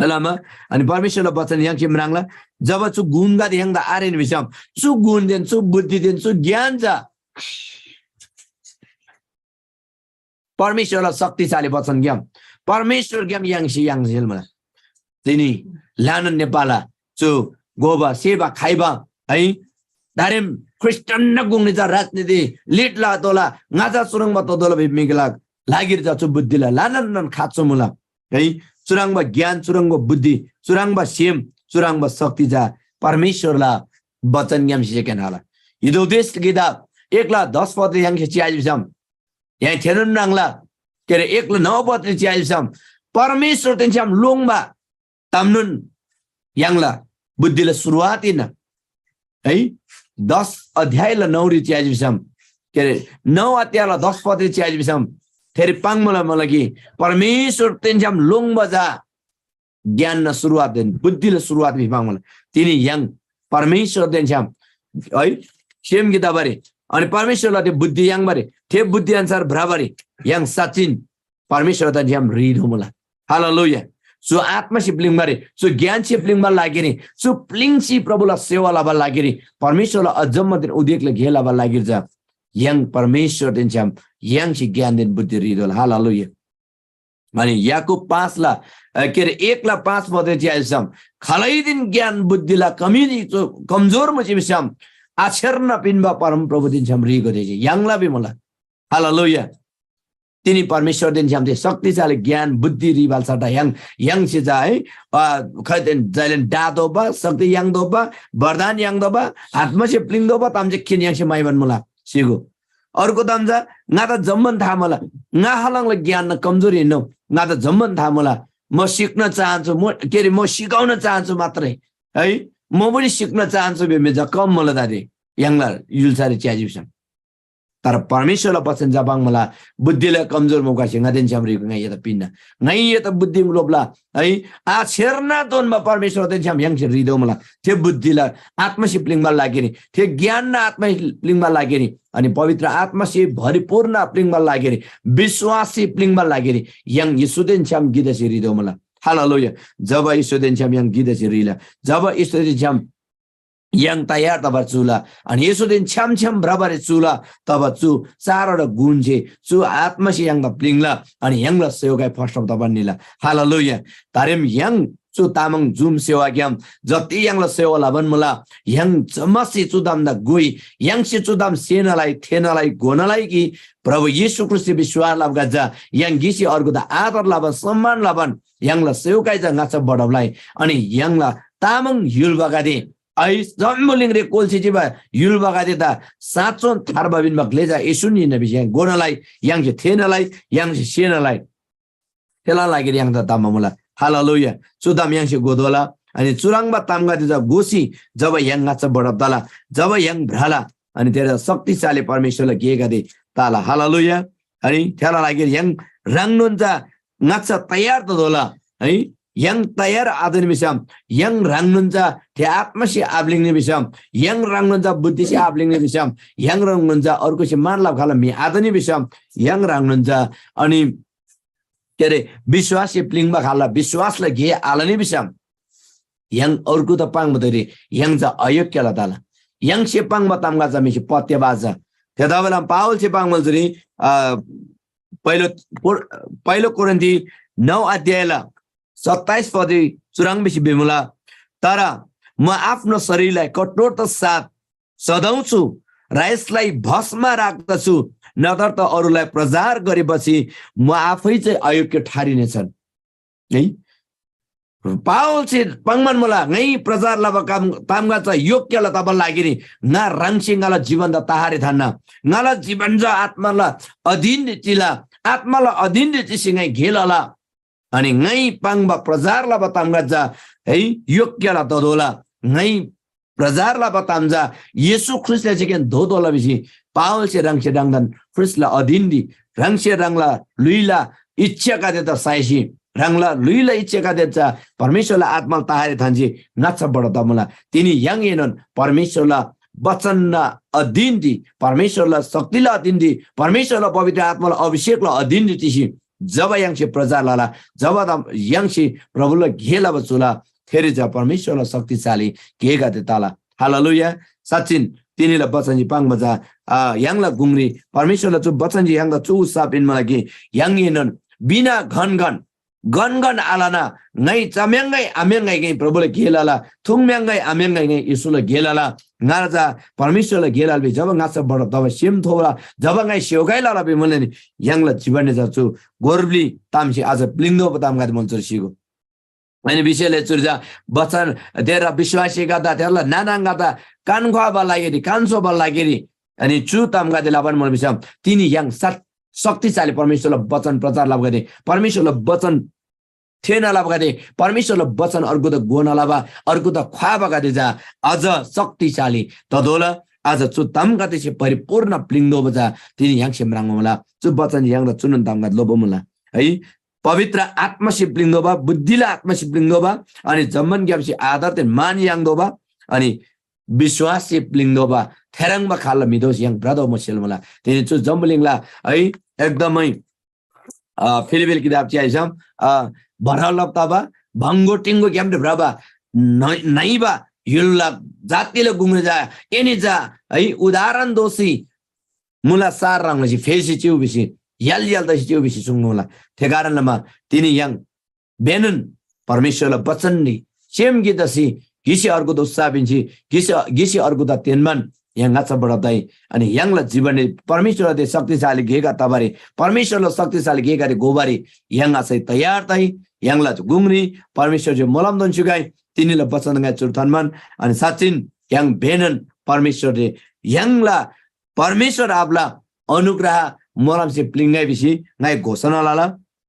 लमा अनि परमेश्‍वरला वचन य्‍हाङसे म्राङ्ला, जब चु गुणगदे य्‍हाङदा आरेन भिसम, चु गुणदेन चु बुद्धिदेन चु ज्ञान चा परमेश्‍वरला शक्तिशाली वचनग्‍याम, परमेश्‍वरग्‍याम य्‍हाङसे य्‍हाङ झेल मुला। तिनी ल्‍हानान नेपालला चु गोबा सेबा खाइबा है, दारेम ख्रिस्टन न गुङनी चा राजनीति लिट ला तोला, ङाचा चुरङ्बा तोदोला भिब मिगला लागिर चा चु बुद्धिला ल्‍हानान खाँचो मुला है। चुरङ्बा ज्ञान, चुरङ्बा बुद्धि, चुरङ्बा सेम, चुरङ्बा शक्ति चा परमेश्‍वरला वचनग्‍यामसे जे केन हाला। हिदो देश किताब एकला दस पदरी य्‍हाङसे च्‍याजी भिसम, य्‍हाङ थेनोन म्राङ्ला, के अरे, एकला नौ पदरी च्‍याजी भिसम, परमेश्‍वरदेन छ्‌याम लोङ्बा तामनोन य्‍हाङला बुद्धिला सुरुवात हिन्‍ना है। दस अध्यायला नौरी च्‍याजी भिसम, के अरे, नौ अध्यायला दस पदरी च्‍याजी भिसम, थेरी पाङ्‌मुला मला कि परमेश्‍वरदेन छ्‌याम लोङ्बा चा ज्ञानना सुरुवातदेन बुद्धिला सुरुवात भिपाङ्‌मुला। तिनी य्‍हाङ परमेश्‍वरदेन छ्‌याम है, सेम गिदाबारी अनि परमेश्‍वरला त्यो बुद्धि याङ्बारी, थे बुद्धि अन्‍सार भ्रबारी य्‍हाङ साँच्‍चिन परमेश्‍वरदेन छ्‌याम ह्रीदो मुला। हालेलुया। चु आत्‍मासे प्‍लिङ्बारी, चु ज्ञानसे प्‍लिङ्बा लागिरी, चु प्‍लिङ्सी प्रभुला सेवा लबा लागिरी, परमेश्‍वरला अझम्‍मादेन उदेकला गे लबा लागिरी चा य्‍हाङ परमेश्‍वरदेन छ्‌याम य्‍हाङसे ज्ञानदेन बुद्धि ह्रीदोला। हालेलुया। अनि याकूब पाँचला, अ, के अरे, एकला पाँच पदरी च्‍याजी भिसम, खालैदेन ज्ञान बुद्धिला कमी नि-, कमजोर मुजी भिसम, आछेर्न पिन्‍बा परमप्रभुदेन छ्‌याम ह्रीगो देजी य्‍हाङला भिमुला। हालेलुया। तिनी परमेश्‍वरदेन छ्‌याम थे शक्तिशाली ज्ञान बुद्धि ह्रीबाल सट्टा य्‍हाङ, य्‍हाङसे चा है, अ, खैदेन जैलेन डातोःबा, शक्ति याङ्तोःबा, वरदान याङ्तोःबा, आत्‍मासे प्‍लिङ्तोःबा ताम जे खेन य्‍हाङसे माइबान मुला। सिगो। अर्को ताम चा, ङादा जम्‍मान था मुला। ङा हलङला ज्ञान न कमजोर हिन्‍नो। ङादा जम्‍मान था मुला। म सिक्न चाहन्छु, म, के अरे, म सिकाउन चाहन्छु मात्रै है। म पनि सिक्न चाहन्छु भिमे चा कम मुला दादी। य्‍हाङला य्‍हुल्‍सारी च्‍याजी भिसम। तर परमेश्‍वरला वचन चा पाङ्‌मुला, बुद्धिला कमजोर मुगासे ङादेन छ्‌याम ह्रीगो ङाइ एदा पिन्‍ना। ङाइ एदा बुद्धि लोप्‍ला है। आछेर्ना तोन्‍बा परमेश्‍वरदेन छ्‌याम य्‍हाङसे ह्रीदो मुला। थे बुद्धिला आत्‍मासे प्‍लिङ्बा लागिरी, थे ज्ञानना आत्‍मासे प्‍लिङ्बा लागिरी, अनि पवित्र आत्‍मासे भरिपूर्ण प्‍लिङ्बा लागिरी, विश्‍वाससे प्‍लिङ्बा लागिरी य्‍हाङ येशूदेन छ्‌याम गिकसे ह्रीदो मुला। हालेलुया। जब येशूदेन छ्‌याम य्‍हाङ गिकसे ह्रीला, जब येशूदेन छ्‌याम य्‍हाङ तयार तबार चुला, अनि येशूदेन छ्‌याम छ्‌याम भ्रबारी चुला, तब चु चारवटा गुण जे चु आत्‍मासे य्‍हाङदा प्‍लिङ्ला, अनि य्‍हाङला सेवकाई फस्‍टब तबान निला। हालेलुया। तारेम य्‍हाङ चु तामाङ जुम सेवाग्‍याम जति य्‍हाङला सेवा लबान मुला, य्‍हाङ जम्‍मासे चु तामदा गोइ, य्‍हाङसे चु ताम सेनालाई, थेनालाई, घोनालाई कि प्रभु येशू ख्रीष्‍टसे विश्‍वास लबागदे चा य्‍हाङ गिसे अर्गुदा आदर लबान, सम्‍मान लबान य्‍हाङला सेवकाई चा ङाच्‍छा बढब लइ। अनि य्‍हाङला तामाङ य्‍हुलबागदे है, जम्‍बुलिङरी कोल्‍सी चिबा य्‍हुलबागदेदा साँच्‍चोन थार्बा पिन्‍बा ग्‍ले चा येशून हिन्‍ना भिसी य्‍हाङ घोनालाई, य्‍हाङसे थेःनालाई, य्‍हाङसे सेनालाई। थेला लागिरी य्‍हाङदा धम्‍बा मुला। हालेलुया। चु ताम य्‍हाङसे घोतोःला। अनि चुह्रङ्बा तामगदे चा घोसी जब य्‍हाङ ङाच्‍छा बढब तला, जब य्‍हाङ भ्रला, अनि थेदा शक्तिशाली परमेश्‍वरला गेगदे तला। हालेलुया। अनि थेला लागिरी य्‍हाङ ह्राङनोन चा ङाच्‍छा तयार ततोःला है। य्‍हाङ तयार आतनी भिसम, य्‍हाङ ह्राङनोन चा थे आत्‍मासे आप्‍लिङ्नी भिसम, य्‍हाङ ह्राङनोन चा बुद्धिसे आप्‍लिङ्नी भिसम, य्‍हाङ ह्राङनोन चा अर्गुसे मान लबा खालला म्‍हि आतनी भिसम, य्‍हाङ ह्राङनोन चा अनि के अरे, विश्‍वाससे प्‍लिङ्बा खालला विश्‍वासला गे आलनी भिसम, य्‍हाङ अर्गुदा पाङ्बा धुइरी य्‍हाङ चा अयोग्‍यला तला। य्‍हाङसे पाङ्बा तामगा चा म्‍हिसे पत्‍याब आच। थेतबासेलमा पावलसे पाङ्बा जुनी, अ, पहिलो कोर-, पहिलो कोरिन्थी नौ अध्यायला सत्ताइस पदरी चुह्रङ् भिसी भिमुला, "तर म आफ्नो शरीरलाई कठोरता साथ सजाउँछु र यसलाई भस्‍म राख्दछु, नत्र त अरूलाई प्रचार गरेपछि म आफै चाहिँ अयोग्‍य ठहरिनेछन्।" है? पावलसे पाङ्‌बान मुला, ङाइ प्रचार लबा काम, तामगा चा योग्‍यला तबा लागिरी ङा ह्राङसे ङाला जीवनदा तहारी थान्‍ना। ङाला जीवन चा आत्‍माला अधीन चिला, आत्‍माला अधीन चिसी ङाइ गे लला। अनि ङाइ पाङ्बा प्रचार लबा तामगा चा है योग्‍यला ततोःला। ङाइ प्रचार लबा ताम चा येशू ख्रीष्‍टला जेकेन धोतोःला भिसी पावलसे ह्राङसे ह्राङदान ख्रीष्‍टला अधीनरी ह्राङसे ह्राङला ल्‍हुइला इच्छागदेदा साइसी ह्राङला ल्‍हुइला इच्छागदे चा परमेश्‍वरला आत्‍माला तहारी थान्‍सी ङाच्‍छा बढब तमुला। तिनी य्‍हाङएनोन परमेश्‍वरला वचनला अधीनरी, परमेश्‍वरला शक्तिला अधीनरी, परमेश्‍वरला पवित्र आत्‍माला अभिषेकला अधीनरी चिसी जब य्‍हाङसे प्रचार लला, जब त य्‍हाङसे प्रभुला गे लबा चुला, थेरी चा परमेश्‍वरला शक्तिशाली गेगदे तला। हालेलुया। साँच्‍चिन तिनीला बचनजी पाङ्बा चा, आ, य्‍हाङला गुङरी परमेश्‍वरला चु बचनजी य्‍हाङदा चु उत्साह पिन्‍बाला कि य्‍हाङएनोन बिना घनघन, घनघन आलना ङाइ चम्‍याङ्‌गै आम्‍याङ्‌गै ङाइ प्रभुला गे लला, थुङ्म्‍याङ्‌गै आम्‍याङ्‌गै ङाइ येशूला गे लला। ङाला चा परमेश्‍वरला गे लला भिसी जब ङाच्‍छा बढब तबा सेम थोला, जब ङाइ सेवकाई लला भिमुला नि य्‍हाङला जीवनरी चा चु गोर ब्‍लि तामसे अझ प्‍लिङ्‌तोःबा तामगदे मोल चुर सिगो। अनि विषयले चुर चा बचन तेरा विश्वासीगदा, तेरला नानाङगदा कान ख्‍वाबा लागिरी, कान सोबा लागिरी, अनि चु तामगदे लबान मुला भिसम तिनी य्‍हाङ सत-, शक्तिशाली परमेश्‍वरला बचन प्रचार लबागदे, परमेश्‍वरला बचन थेःना लबागदे, परमेश्‍वरला बचन अर्गुदा घोना लबा, अर्गुदा ख्‍वाबागदे चा अझ शक्तिशाली ततोःला। अझ चु तामगदेसे परिपूर्ण प्‍लिङ्‌तोःबा चा तिनी य्‍हाङसे म्राङ्बा मुला। चु बचन य्‍हाङदा चुनोन तामगदे लोप्‍बा मुला है। पवित्र आत्‍मासे प्‍लिङ्‌तोःबा, बुद्धिला आत्‍मासे प्‍लिङ्‌तोःबा, अनि जम्‍मान ग्‍यामसे आदरदेन मान याङ्तोःबा, अनि विश्‍वाससे प्‍लिङ्‌तोःबा, थेह्रङ्बा खालला म्‍हि दोस य्‍हाङ भ्रतोःबा सेल मुला। तिनी चु जम्‍बुलिङला है एकदमै, अ, फिलिपिल किताब च्‍याइसम, अ, भरलब तबा भङ्‍गो टिङ्गो ग्‍यामरी भ्रबा नै-, नइबा य्‍हुलला जातिला गुङरी चा एनी चा है उदाहरण दोसी मुला सार ह्रङ् लसी फेसी चिउ भिसी य्‍हाल य्‍हाल तसी चिउ भिसी सुङ्मुला। थे कारण लमा तिनी य्‍हाङ बेनन परमेश्‍वरला बचनरी सेम गिक तसी गिसे अर्गुदा उत्साह पिन्‍सी गिसे, गिसे अर्गुदा तेन्‍बान य्‍हाङ ङाच्‍छा बढब तइ। अनि य्‍हाङला जीवनरी परमेश्‍वरला शक्तिशाली गेगा तबारी, परमेश्‍वरला शक्तिशाली गेगारी गोबारी य्‍हाङ आशय तयार तइ। य्‍हाङला गुङरी परमेश्‍वरसे मोलम दोन स्‍युगै तिनीला बचन ङाइ चुर थान्‍बान। अनि साँच्‍चिन य्‍हाङ बेनन परमेश्‍वरले य्‍हाङला परमेश्‍वर आबाला अनुग्रह मोलमसे प्‍लिङ्‌गै भिसी ङाइ घोषणा लला।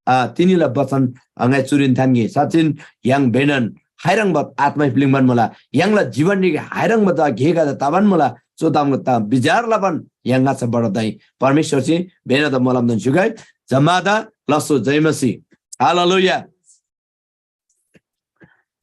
आ, तिनीला बचन, आ, ङाइ चुरीन थान्‍गे। साँच्‍चिन य्‍हाङ बेनन हाइह्रङ्‌बा आत्‍मा प्‍लिङ्‌बान मुला। य्‍हाङला जीवनरी हाइह्रङ्‌बा त गेगदे तबान मुला। चु तामगदे ता विचार लबान य्‍हाङ ङाच्‍छा बढब तइ। परमेश्‍वरसे बेनादा मोलमदेन स्‍युगै जम्‍मादा लस्‍सो जय मसीह। हालेलुया।